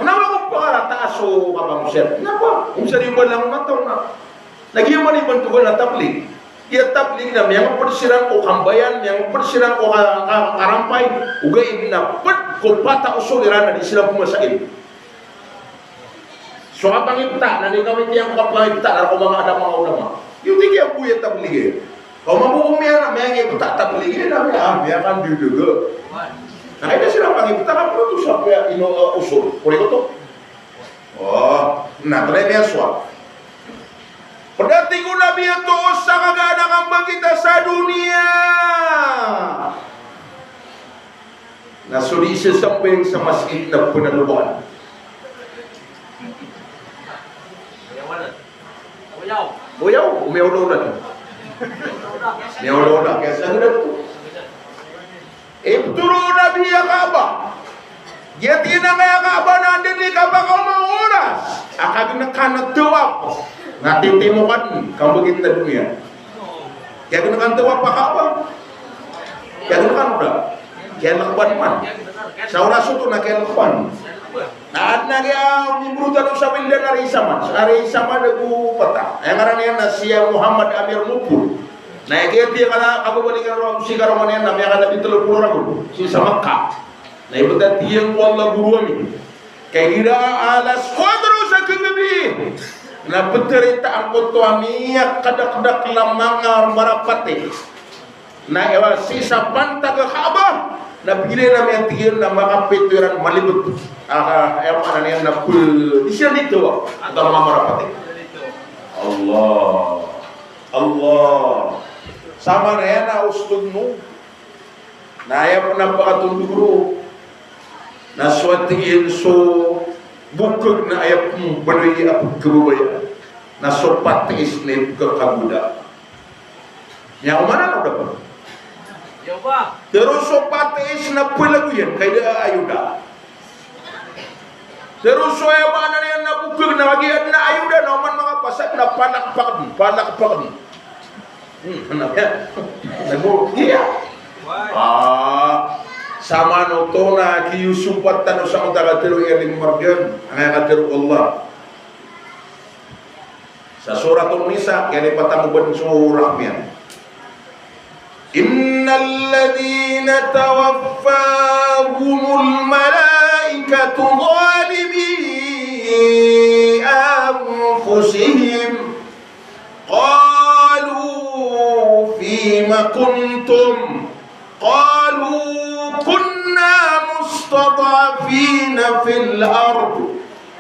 Kna ba ko pakarata so kapangosiyat? Kna ba? Omsa di ba langon a taw na. Na giya man i bantogan a tablig. Iya tablig na miyangpd siran ko kambayan, miyangpd siran ko ka, ka, karampay. Ogaid na pd ko pata o song iran a di siran pmasail. So kapangipta, na di kami tiyang kapangipta, na roo ko manga adama, manga ulama. Iyo tig iyan bo a tabligh. Kaw mambo ko miya na miyangipta tabligh, na miya, ah, miyakandidiga. Na kay da siran pangipta, ka polo to sa piya ino, eh, usul. Kori ko to. Oh, na, try miyasowa. Pd a tig o Nabi a toos sa kagaan a kambagita sa doniya. Na so di isa sambayang sa masgit na pnalowan. Oyaw, oyaw, oyaw, oyaw, oyaw. Kaya sa ganda to. Iptharo o Nabi a Kaaba. Giya tig iyan a Kaaba na anda di ka ba kaoma oras a kagnkan a tawaf. Na titimokan, kambagit na doniya. Kiyagnkan tawaf a Kaaba. Kiyagnkan oda. Kiyalkban man. Sa oras oto na kiyalkban. Na adn a giya mimbro tano sa Wildan a Risaman. Sa Risaman ago pata. Aya ngaran iyan na si Muhammad Amir Mupul. Na aya giya tig iyan a kababalikan roo si karongan iyan na miyakalabi tlo polo ragon sii sa Makkah. Na ibtad iyan ko Allah goro ami. Kay igira alas kuwatro sa gagabi na ptharita angkoto a miyakadakdak a manga marapati. Na aya sii sa pantag a Kaaba, na pgilay na miyatig iyan na makapito iran malibt. Ah, aya maana niyan na pl-, di siran di tawaf. Antaa manga marapati. Allah. Allah. Sa maana iyan na ustod no. Na aya pn a pakatondog roo. Na so tig iyan so bokag na aya pn baloy a pkhababayaan. Na so patis na ipkhakagoda. Niya ko maana o da pn. Tharo so patis na palagoyan, kay da a ayoda. Tharo so aya maana niyan na bokag na lagid a ayoda, na oman makapasad na palakpak dn, palakpak dn. Hmm, ano yan? Nago, iya. Ah, sa manoto na kiyosompat tano sa mataga tharo iyan di marjan, angkaya katharo o Allah. Sa Suratun Nisa, kiyalipatan ko bo so rahmiyan. Innal ladhina tawaffahumul malaikatu zalimi anfusihim qalu fima kuntum. Qalu kunna mustad'afina fil ard.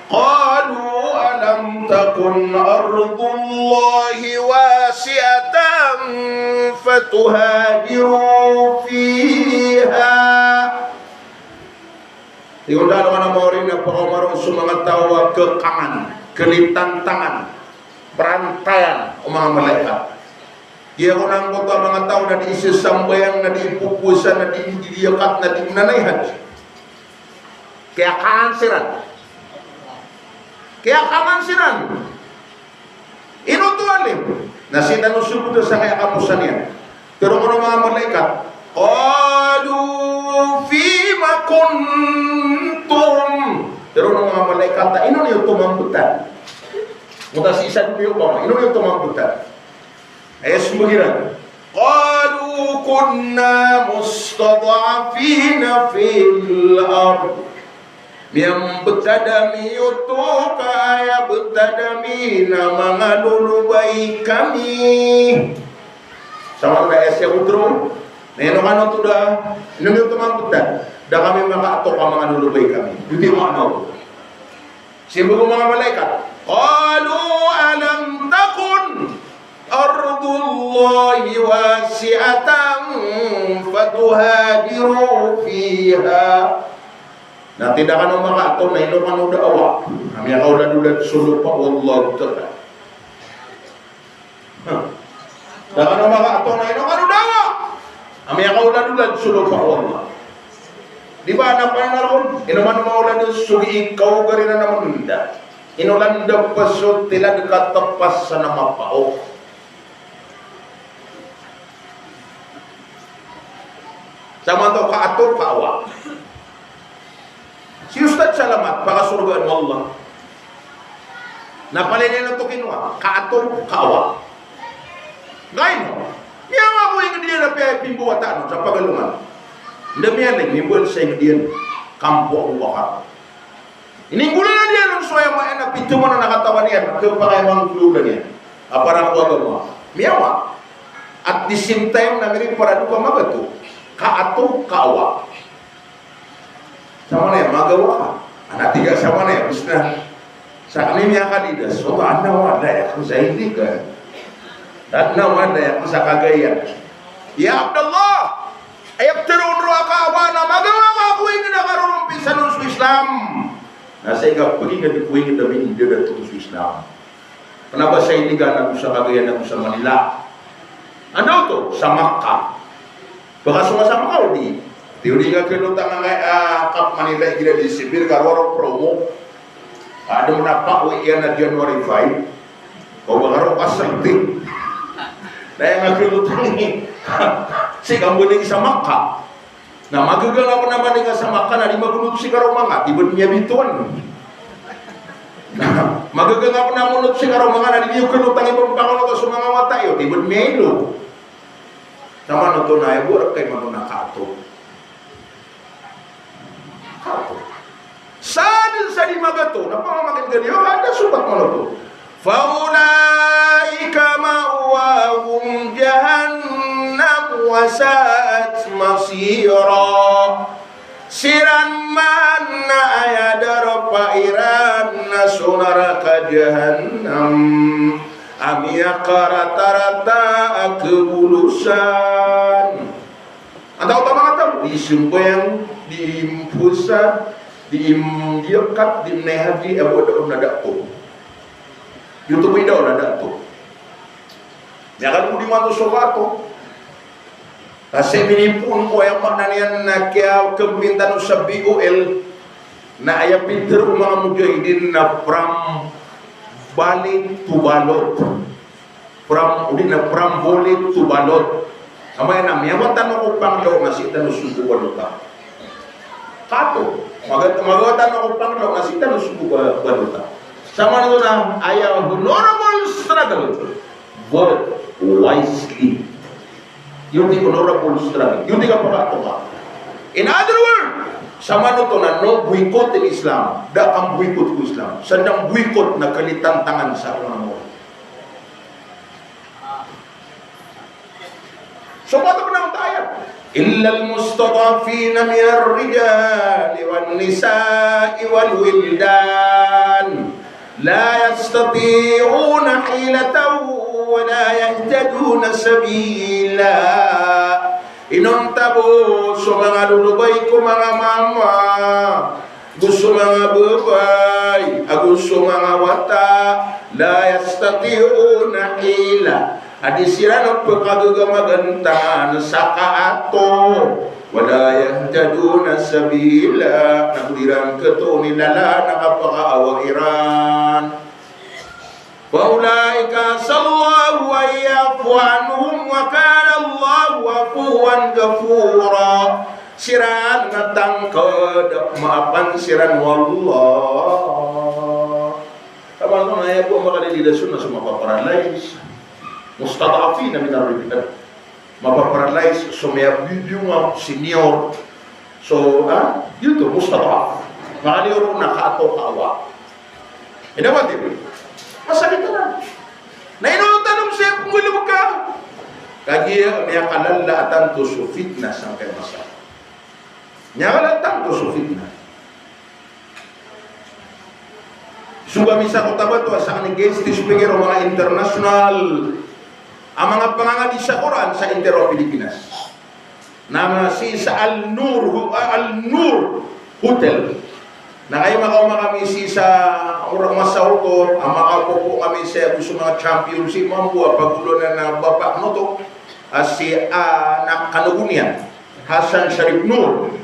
Qalu alam takun ardullahi wasi'atan fatuhajiru fiha. Tig o alongan a maori na pakaoma ron so manga taw a khakangan, khalitantangan, prantayan o manga malaikat. Giya kon angkoto a manga taw na di isasambayang, na di ipopowasa, na di indiyakat, na di mananay hajj. Kiyakangan siran. Kiyakangan siran. Ino oto, alim? Na sii tano sogoda sa kiyakaposan iyan. Tharo o manga malaikat, qalu fima kuntum. Tharo o manga malaikat a ino niyo oto mambtad? Mota sii sa doniya opama, ino niyo oto mambtad? Aya sombag iran, qalu kunna mustad'afina fil ard. Miyambtad ami oto ka aya btad ami na manga lolobay kami. Sa maana aya siya oto ron, na ino kano oto da, ino niyo oto mambtad? Da kami makaatok a manga lolobay kami. Giyoto i maana oto. Simbag o manga malaikat, qalu alam takun ardullahi wasi'atan fatuhajiru fiha. Na tig iyan a da kano makaatok na ino kano daawa a miyakaoladolad so lopa o Allah Ta'ala. Da kano makaatok na ino kano daawa a miyakaoladolad so lopa o Allah. Di ba, na panaron, ino man maolad so gii kaogar iran a mamnda. Ino landa paso tilad ka tapas sa na mapao. Sa manto kaato kaawa. Si Ustadz Salamat, pakasorgaan o Allah. Na palaya niyan oto kinowa, kaato, kaawa. Ngayon, miyangako ingd iyan a piya i pimbowataan on sa Pagalongan. Nda miyaning, mimbawal sa ingd iyan, Kampo Abubakar. Ininggolalan iyan on so aya maana a pito man a katawan iyan, kepakay a manggolawla niyan a para ko agama. Miyawa. At the same time na miriparado ka magato, kaato, kaawa. Samanaya magawa ka. Ana tig a samanaya, bes na. Sakn i miyakalidas, so, ana wala, aya ko sa Iligan. Ana wala, aya ko sa Cagayan. Ya Abdallah, aya ptharoon roo a kaawa na magawa ka ko ingd a karorompisan on so Islam. Na sii ka pagingd ko ingd a minidadato so Islam. Kna ba sa Iligan ago sa Cagayan ago sa Manila. Anda oto? Sa Makkah. Baka so nga sa Makkah odi. Ti odi nga kiyalotang angkai a Cap Manila igira December, ka roo a promo. Adn a pauwi iyan a January five. O ba ka roo ka something. Na aya nga kiyalotang i. Sii ka mbaling sa Makkah. Na magaga nga pn a mbaling sa Makkah na di magonot si karoma nga, timbd miyabitowan. Na magaga nga pn a gonot si karoma nga na di niyo kiyalotang i pmpangonot so manga wata iyo, timbd miyailo. Samanoto na aya bo rk a imanto na kaato. Kaato. Sa dn sa di magato, na pamamakin'gan iyo, anda so bat manoto. Faulaika ma'wahum jahannam wa sa'at masira. Siran man na aya darpa iran na so naraka jahannam a miyakaratarata a kabolosan. Antawaa oto a manga taw, di sambayang, di mphowasa, di mdiyakat, di mnay haji, aya bo a da on na da oto. Giyoto bo i da on na da oto. Miyakadodi man oto so kaato. Ka sii minipoon ko aya maana niyan na kiyakambintan o sa B O L, na aya pitharo o manga mujahidin na from balik to balot. From, odi na from balik to balot. Amay na miyawatan o ko panglaw na sii tano so ko balota. Kaato, maga-, magawatan o ko panglaw na sii tano so ko ba-, balota. Samanoto na aya honorable struggle. Vote wisely. Giyoto i honorable struggle. Giyoto i kapakatoka. In other words, samanoto na no boycott in Islam. Da a kamboycott ko Islam. Sa da mboycott na kalitantangan sa agama. So, kaato pn a ayat. Illal mustad'afina minar rijali wan nisa'i wal wildan la yastati'una hilatan wa la yahtaduna sabila. Inonta bo so manga lolobay ko manga mama, go so manga babay, ago so manga wata, la yastati'una hila. A di siran pkagagamagantan sa kaato, wa la yahtaduna sabila, na go di iran khatoon i lalan a kapakaawa iran. Fa ulaika asallahu an ya'fuwa anhum wa kana Allahu afuwan ghafura. Siran na tangkd a pmaapan siran o Allah. Taman ko na aya bo a makalilila so na so mapaparalyze. Mustad'afina minar rijal. Mapaparalyze, so miyabibiyong a senior. So, ah, giyoto, mustad'af. Makaliyo ron na kaato, kaawa. Ino ba, di ba? Masakit anan. Na ino tano sa pnggalbk ka? Kagiya miyakalala a tanto so fitna sangkai masa. Miyakalala a tanto so fitna. Sogo ami sa Cotabato a sakn i guest speaker o manga international a manga pangangadi sa Qur'an sa entire Pilipinas. Na sii sa Al Noor, ah, Al Noor Hotel. Na kagiya makaoma kami sii sa oras a masa oto, a makapopo kami sii ago so manga champion sii mambo a pagolonan a bapa noto, a si, ah, anak kanogon iyan, Hassan Sharif Noor.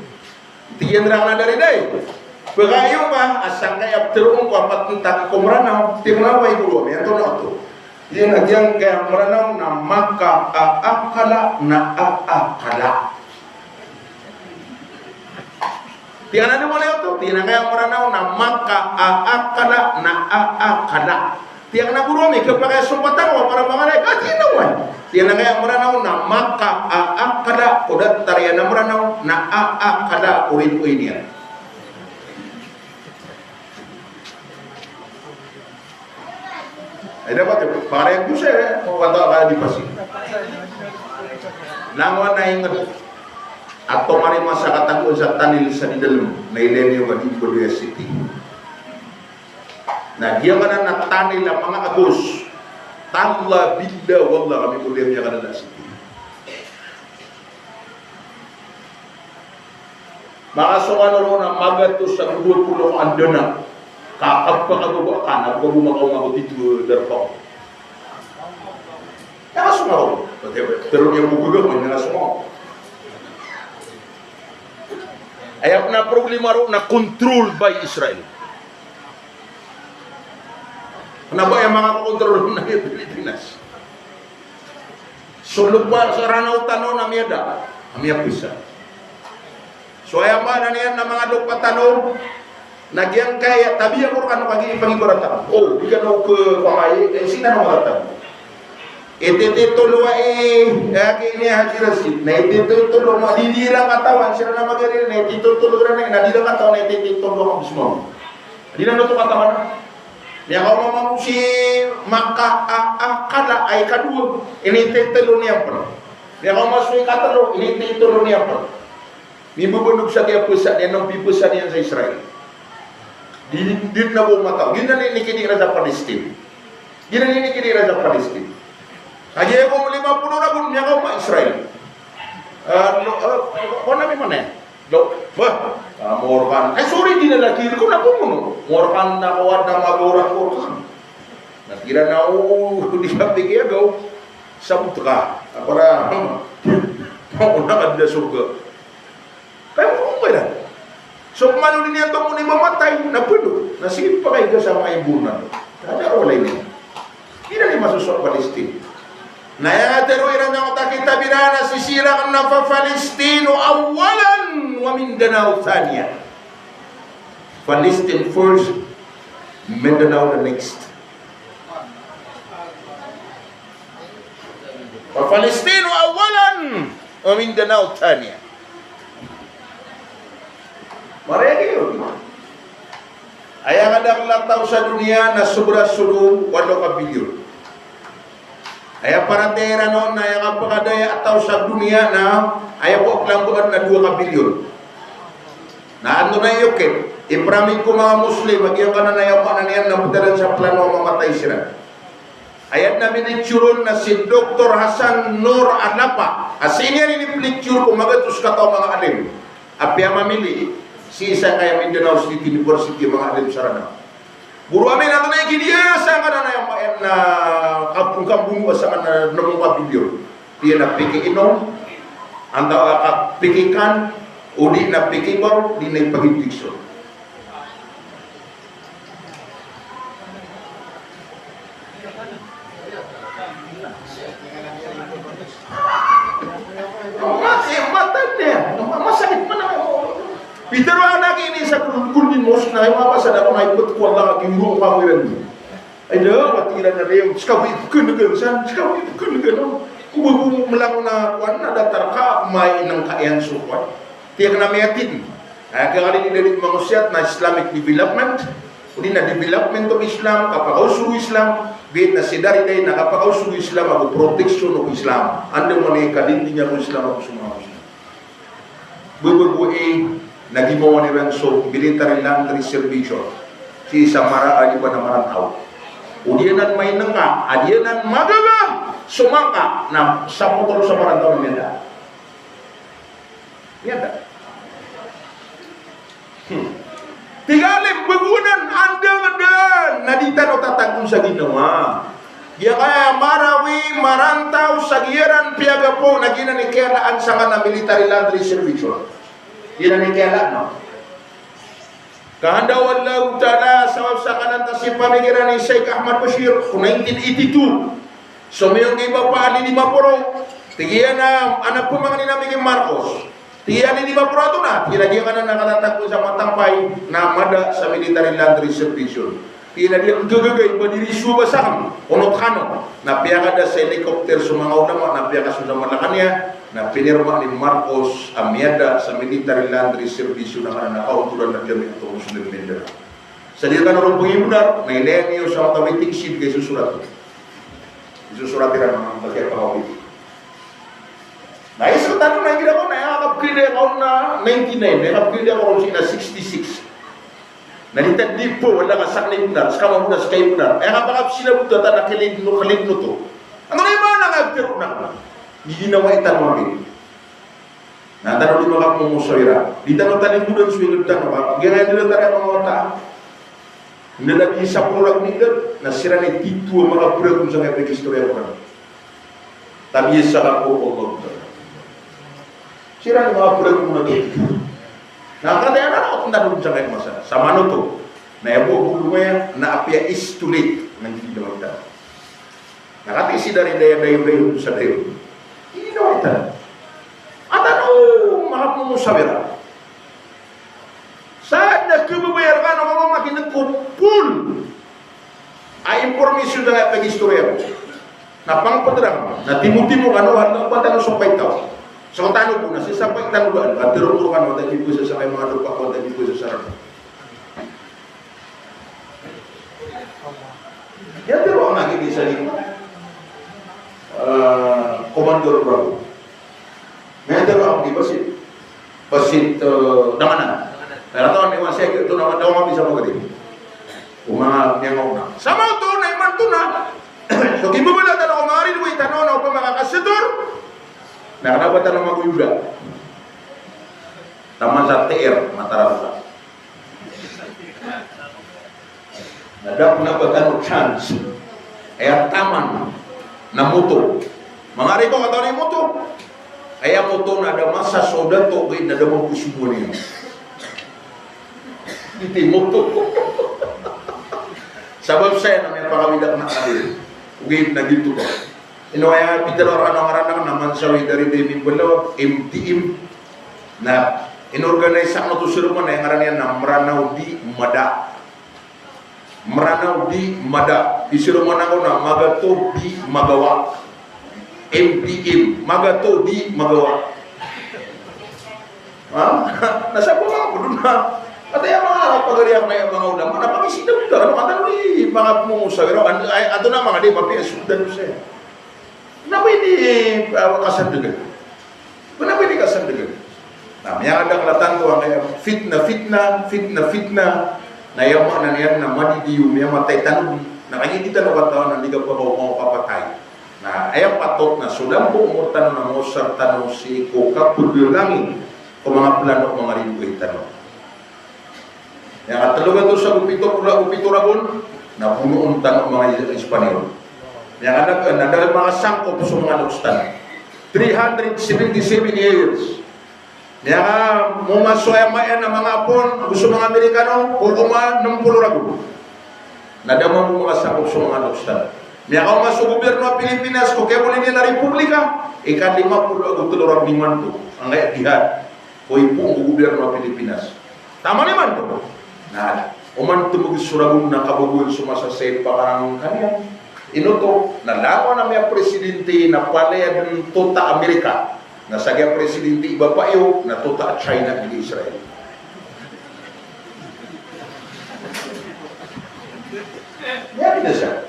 Tig iyan rakn a daridai. Pkagiya ba a sangkaya ptharoon ko a patnta ko Mranaw, tig iyan a ba i goro ami antonaa oto. Tig iyan a giyangkaya Mranaw na maka a akala na a akala. Tig iyan a di mo na oto, tig iyan a giyangkaya Mranaw na maka a akala na a akala. Tig iyan a goro ami, khapakay a sompatan ko a para mangalay ka, tig iyan a oway. Tig iyan a giyangkaya Mranaw na maka a akala ko datar iyan a Mranaw na a akala ko ridoay niyan. Ay, dapat iyo, pareng ko saya, o kata ka di pasi. Langon a inged a tomari masa katagoan sa tanil sa di dalem, na ilay niyo ka di baloy a siti. Na giyangkanan a tanil a manga agos, talla billah wallah kami ko di miyakanan a siti. Makasokan ron a magatos ago dowa polo a dana. Ka, ka, ka, ka, ka, ka, na, ka, ka, ka, ka, ka, tito, darpa. Makasokan ron. Pero niyan ko gaga, makasokan. Aya pn a problema ron na controlled by Israel. Kna ba aya manga control na Pilipinas. So lopa sa Ranaw tano na miyada, na miyapisa. So aya maana niyan na manga lopa tano, na giyangkaya tabiya ko rkano kagiya ipangibarat ako. O, di kano khapakay, e, sii tano marata. Itititolo a, e, aki ini Haji Rashid, na itititolo a, di, di iran katawan, siran a magari, na itititolo iran, na di iran katawan, na itititolo a, bismillah. Di iran oto katawan. Miyakaoma mambo si maka, a, a, kala a ikadowa, inititelo niyan pn. Miyakaoma so ikatelo, inititelo niyan pn. Mimbabanog sa kiyapasa niyan, na pipasa niyan sa Israel. Di, di na bo mataw. Giyanan i inikidi iran sa Palestine. Giyanan i inikidi iran sa Palestine. Kagiya ko lima polo ragon, miyakaoma Israel. Ah, no, ah, ko na mi mana. Daw, bah, ah, morkan. Ay, sorry, di na lagi ko na pumuno. Morkan na kawad na magorak ko. Na kira na, o, di ka piki agaw. Sabot ka. Apara, mauna ka di da sorga. Kaya mo kung kaya. So, mano din yan to mo ni mamatay, na pwede. Na sige, pakaiga sa mga ibunan. Kaya wala ini. Di na di masuso a Palestine. Na aya tero iran na otak kita bira na sisira na fa Palestino awalan wa Mindanao thaniya. Palestine first, Mindanao the next. Fa Palestino awalan wa Mindanao thaniya. Maraya iyo. Aya kadakl a taw sa doniya na sobra so walo ka bilyon. Aya paratiyaya iran on na aya kapakadaya a taw sa doniya na aya bo a klambaan na dowa ka bilyon. Na antonaa i okit? Iparamit ko manga Muslim a giyangkanan a aya maana niyan na btad iran sa plano a mamatay siran. Aya dn a minicture on na si Doktor Hassan Noor Alapa, a sii niyan inipinicture ko magatos kataw a manga alim a piyamamili sii sangkaya Mindanao State University a manga alim sa Ranaw. Boro ami na antonaa i kidiya sangkanan a aya maana na kapngkambono a sangkanan a nm ka bilyon. Di na pikiinom, antaa ka pikikan, o di na pikibaw, di na ipag-injection. Mati, mata niyan. Ma-, masakit man ako. Pitharo anan ini sa Golden Mosque na, ay, mabasa na ako na ipot ko Allah, gimbo ko ako iran. Ay, da, pati iran na rin, sika bo ipkn ka, san, sika bo ipkn ka, no? Ko ba bo mlango na, kuwan na, datar ka, mainang ka iyan so kuwan. Tiyak na miyatin. Aya kiyakali niyan di mangosiyat na Islamic development, odi na development of Islam, kapakaosor o Islam, giya na si Daridari na kapakaosor o Islam ago protection of Islam. Anda man i kadindingan o Islam ago so manga Muslim. Bebego i na gimawa iran so military land reservation sii sa Mara a di ba na Marantaw. Odi anan mainengka, odi anan magaga so mangka na sapotol sa Marantaw na miyada. Miyada. Hmm. Tig a alim, bego anan, anda, anda, na di tano tatago sa ginawa. Giyangkaya Marawi, Marantaw, sa giyanan piyagapo, na giyanan i kiyalaan sangkanan a military land reservation. Giyanan i kiyalaan, no? Ka handa o Allahu Ta'ala, sabap sangkanan ta si pamikiran i Sheikh Ahmad Bashir, ko nineteen eighty-two. Somiyong i Bapa Ali Dimaporo, tig iyan a, ana pamangnin ami ki Marcos. Tig iyan a di ba pura to na, tig iyan a giyangkanan a katatago sa Matampay na mada sa military land reservation. Tig iyan a di a gagaga i ba di riso ba sakn, onot kano. Na piyakada sa helicopter so manga ulama, na piyakasold sa Malacañang, na pinirma ni Marcos a miyada sa military land reservation a kanan a kaontoran na Jamiatul Muslimin Mindanao. Sa di tano ron pagibnar, na ilaya niyo sa automatic sheet ka isosorat. Isosorat iran a manga pagkapakawit. Na isosorat tano na igira ko na aya kapagkilaya ko na ninety-nine, aya kapagkilaya ko ron sii na sixty-six. Na di ta di po, wala ka sakn ibnar, ska mambo na ska ibnar. Aya kapakapsilabot ta na kilid no, kilid no to. Ano na iman na kaptero na. Di ginawa itan mambo. Na tano di makapmomosawira. Di tano talinggodan so ingd tano ka. Giyangkaya di tano manga wata. Nda tabiya sa polo ragon i ingd, na siran i tito a manga bragon sangkaya pag-istorya ko ran. Tabiya sa kaporo ko Allah. Siran i manga bragon na tito. Na kataya na, na, na, sangkaya masa. Sa manoto. Na aya bo, bo, na apiya istolit. Na di ginawa itan. Na kati si dari daya, daya, daya, sa daya. Di ginawa itan. Ata no, makapmomosawira. Sa da khababayar ka na mamakineg ko polo a impormasyon sa pag-istorya ko. Na pangpd ran, na timo-timo kano, handa ko ba tano so paitaw. So tano bo, na sii sa paitaw ba, na tero ko kano, tagi ko sa sakay manga dopa ko, tagi ko sa sarap. Aya tero a magi di sa di, ah, Commander Bravo. Aya tero a magi basit. Basit, eh, Damanan. Kaya taw ni wasi ito na daw mabisa mo kadi. Umanga niya ngok na. Sama to na iman to na. So, kimbabala tano ko manga ridoay tano na opama ka kasator. Na kna ba tano magoyoga. Taman sa T R, Matarausa. Na da pn a ba tano chance. Aya taman na moto. Manga riko, katawan i moto. Aya moto na da masa so dato, ogaid na da mambo so moni. Di ti moto. Sabap saya na miyapakawid akn a kadir. Ogaid na giyoto ba. Ino aya pitharo akn a ngaran akn na mansawi dari di mimbalaw, M T M. Na inorganize akn oto so roma na aya ngaran iyan na Mranaw di Mada. Mranaw di Mada. Di so roma na ko na Magato di Magawa. M T M. Magato di Magawa. Ha? Na sa ko manga pd on na. Ata aya manga pagari akn na aya manga ulama na pagizaan tano, kna ba di makapmomosawira. An-, ay, antonaa manga di mapiya so dn saya. Kna ba di, ah, kasandgan. Kna ba di kasandgan. Na miyakadakl a tanto angkaya fitna, fitna, fitna, fitna. Na aya maana niyan na madidiyo, miyamatay tano. Na kagiya di tano katawan na di ka pakaw, pakaw kapatay. Na aya patot na so lambo omor tano na mosar tano sii ko kapaglangi ko manga plano o manga ridoay tano. Aya katlo gatos ago pito polo ago pito ragon na bonoon tano o manga Espanyol. Aya kanak, na da makasangkop so manga loks tano. Three hundred seventy-seven years. Aya ka momaso aya maana a manga Apon ago so manga Amerikano ko koma nem polo ragon. Na da mambo makasangkop so manga loks tano. Aya ka omaso gobirno a Pilipinas ko kiyabolin iyan a republika, ika lima polo ago tlo ragon imanto. Angkaya jihad. Ko ipoon ko gobirno a Pilipinas. Taman imanto. Na, oman to magi so ragon na kabagoan so masa sa ipakarangkaniyan. Ino to, na langon a miyapresidente na palaya dn tota Amerika. Na sa giya presidente i bapa iyo, na tota China, giya Israel. Aya di na sa.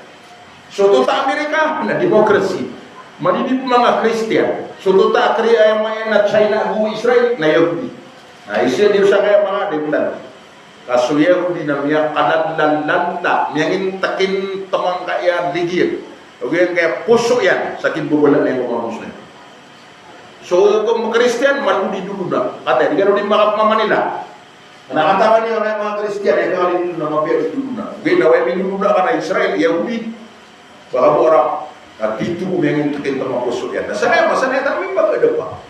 So tota Amerika na democracy. Madidi pn manga Kristiyan. So tota a kri-, aya maana na China ago Israel na Yahudi. Na isa di sa kaya manga diptan. Ka so Yahudi na miyakalallalalla, miyangintakin tamangkaya ligi iyan. Ogaid angkaya poso iyan, sa kimbabala iyan ko manga Muslim. So, ko manga Kristiyan, malodi dolo na. Kataya, di kano di makapmamanila. Na katawan iyo na manga Kristiyan, aya kawali na mapiya dolo na. Ogaid na aya minodona ka na Israel, Yahudi. Baka bo Arab. Na tito ko miyangintakin tamangkaya poso iyan. Na sanaya, masanaya tano mimbaga da pa.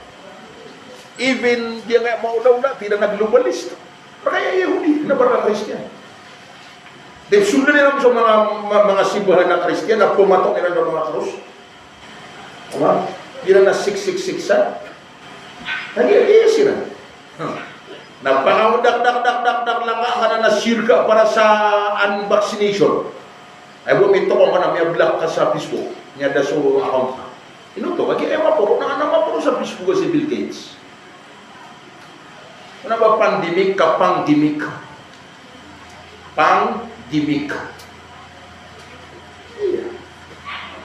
Even di angkaya maolaola, tira na globalist. Pakay a Yahudi, na para Kristiyan. Di sondan iran so manga, ma-, manga simbahan a Kristiyan, na pmatok iran so manga krus. Ama, iran na six six six sa. Lagi, lagi siran. Hmm. Na pakaodak, dak, dak, dak, dak, laka, kana na sirka para sa unvaccination. Ay bo, mintoko ka na miyablock ka sa Facebook. Miyada so account ka. Ino to, kagiya aya maporo, na, na maporo sa Facebook si Bill Gates. Kna ba pandemic ka, pandemic. Pandemic. Iya.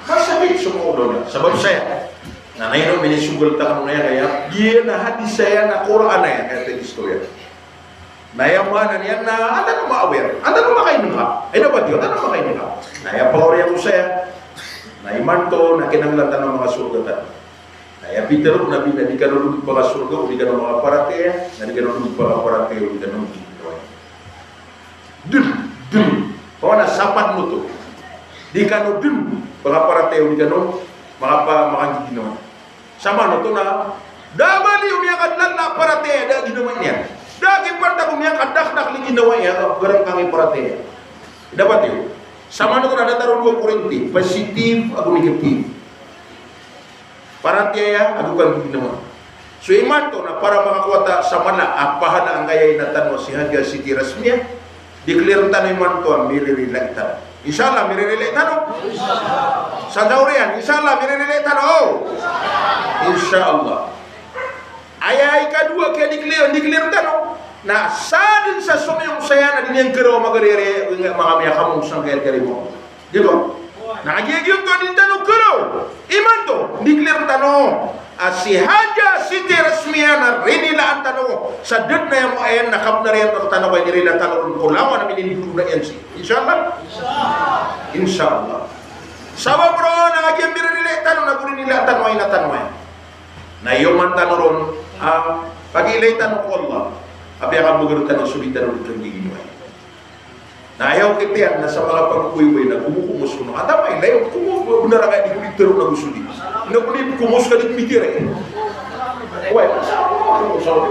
Masakit so manga ulaula. Sabap saya, na ino minisogat tano aya kaya, giya na hadis aya na Qur'an aya, kaya tagisto iyan. Na aya maana niyan na anda ko ma-aware, anda ko makainengka. Ay, dapat iyan, anda ko makainengka. Na aya pakaoriyan ko saya, na imanto na kinanglan tano makasorga tano. Na aya pitharo o Nabi na di kano logid pakasorga o di kano makaparatiyaya, na di kano logid pakaparatiyaya o di kano logid pakaparatiyaya. Dn, dn. Pawana sapat mo oto. Di kano dn pakaparatiyaya o di kano makapa-, makagiginawa. Samanoto na da a bali o miyakadlala a paratiyaya, da a ginawa niyan. Da a kipantag o miyakadakdakl i ginawa iyan, garang kang i paratiyaya. Dapat iyo. Samanoto na datar o dowa Korinti, positive ago negative. Paratiyaya ago kagiginawa. So imanto na para makakowa ta sa mala a pahala angkaya ina tano a si Haja Siti Rasmia, declare tano imanto a mirirelay tano. Insha Allah, mirirelay tano. Sa daw riyan, insha Allah, mirirelay tano. Insha Allah. Aya ikadowa a kiyadeclare, declare tano. Na sa dn sa somiyong saya na di niyan keraw a magariyari, manga miyakamong sangkaya karibo. Di ba? Na kagiya giyoto a di tano keraw. Imanto, declare tano a si Haja Siti Rasmia na rinilaan tano. Sa da dn a aya maana na kabnar iyan rktano ko inirila tano ron ko langon a minindodona iyan sii. Insha Allah? Insha Allah. Sabap ron na kagiya mirirelay tano na go rinilaan tano a ina tano aya. Na iyoman tano ron a pagilay tano ko Allah a piyakabagr tano so di tano dn kagiginawa. Na aya okit iyan na sa mala a pagogoygoy na komokomos ko no. Antaa man i layon ko, bnar a ka di ko di tero na go so di. Na ko di komos ka di ko di tero. Way, sa ko, sa ko.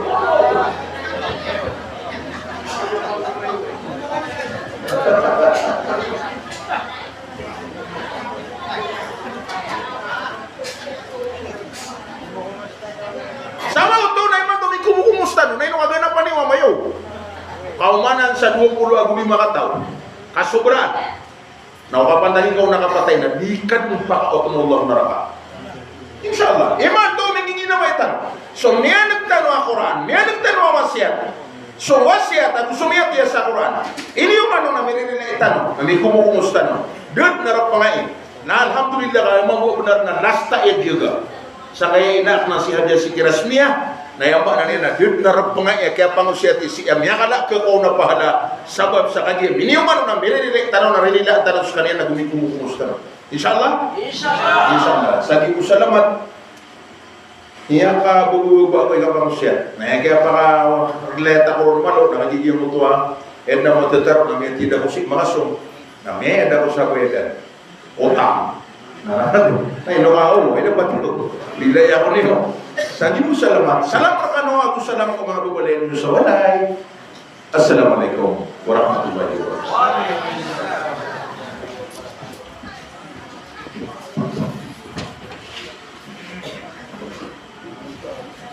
Sama oto na imanto mikomokomos tano, na ino kaganapan iyo a mayo? Kaomanan sa dowa polo ago lima kataw. Kasobraan. Na o kapantagi ka o na kapatay na di ka dn pakaoto o Allah naraka. Insha Allah. Imanto migiginawai tano. So miyaneg tano a Qur'an, miyaneg tano a wasiyat. So wasiyat ago so miyatiya sa Qur'an. Iniyoman on na mirirelay tano, na mikomokomos tano. Da dn a rpngai. Na alhamdulillah, ka aya mambo a bnar na last a aya diyaga. Sangkaya ina akn a si Haja Siti Rasmia, na aya maana niyan na da dn a rpngai a kiyapangosiyati sii a miyakala a khakowa on a pahala, sabap sa kagiya miniyoman on a mirirelay tano na rinilaan tano skaniyan na gomikomokomos tano. Insha Allah? Insha Allah. Insha Allah. Sa di ko salamat. Aya ka bago-bago a kapangosiyat. Na aya kiyapaka-relate ako ron malo, na kagiya giyoto a, aya dn a matataroon a miyatida ko sii makasong. Na miyayada ko sa koya dan. Otang. Na, na ino ka, o, ino ba tito? Bilay ako niyo. Sa di ko salamat. Salam rkano ago salam ko manga babalayan iyo sa walay. Assalamu alaikum warahmatullahi wabarakatuh.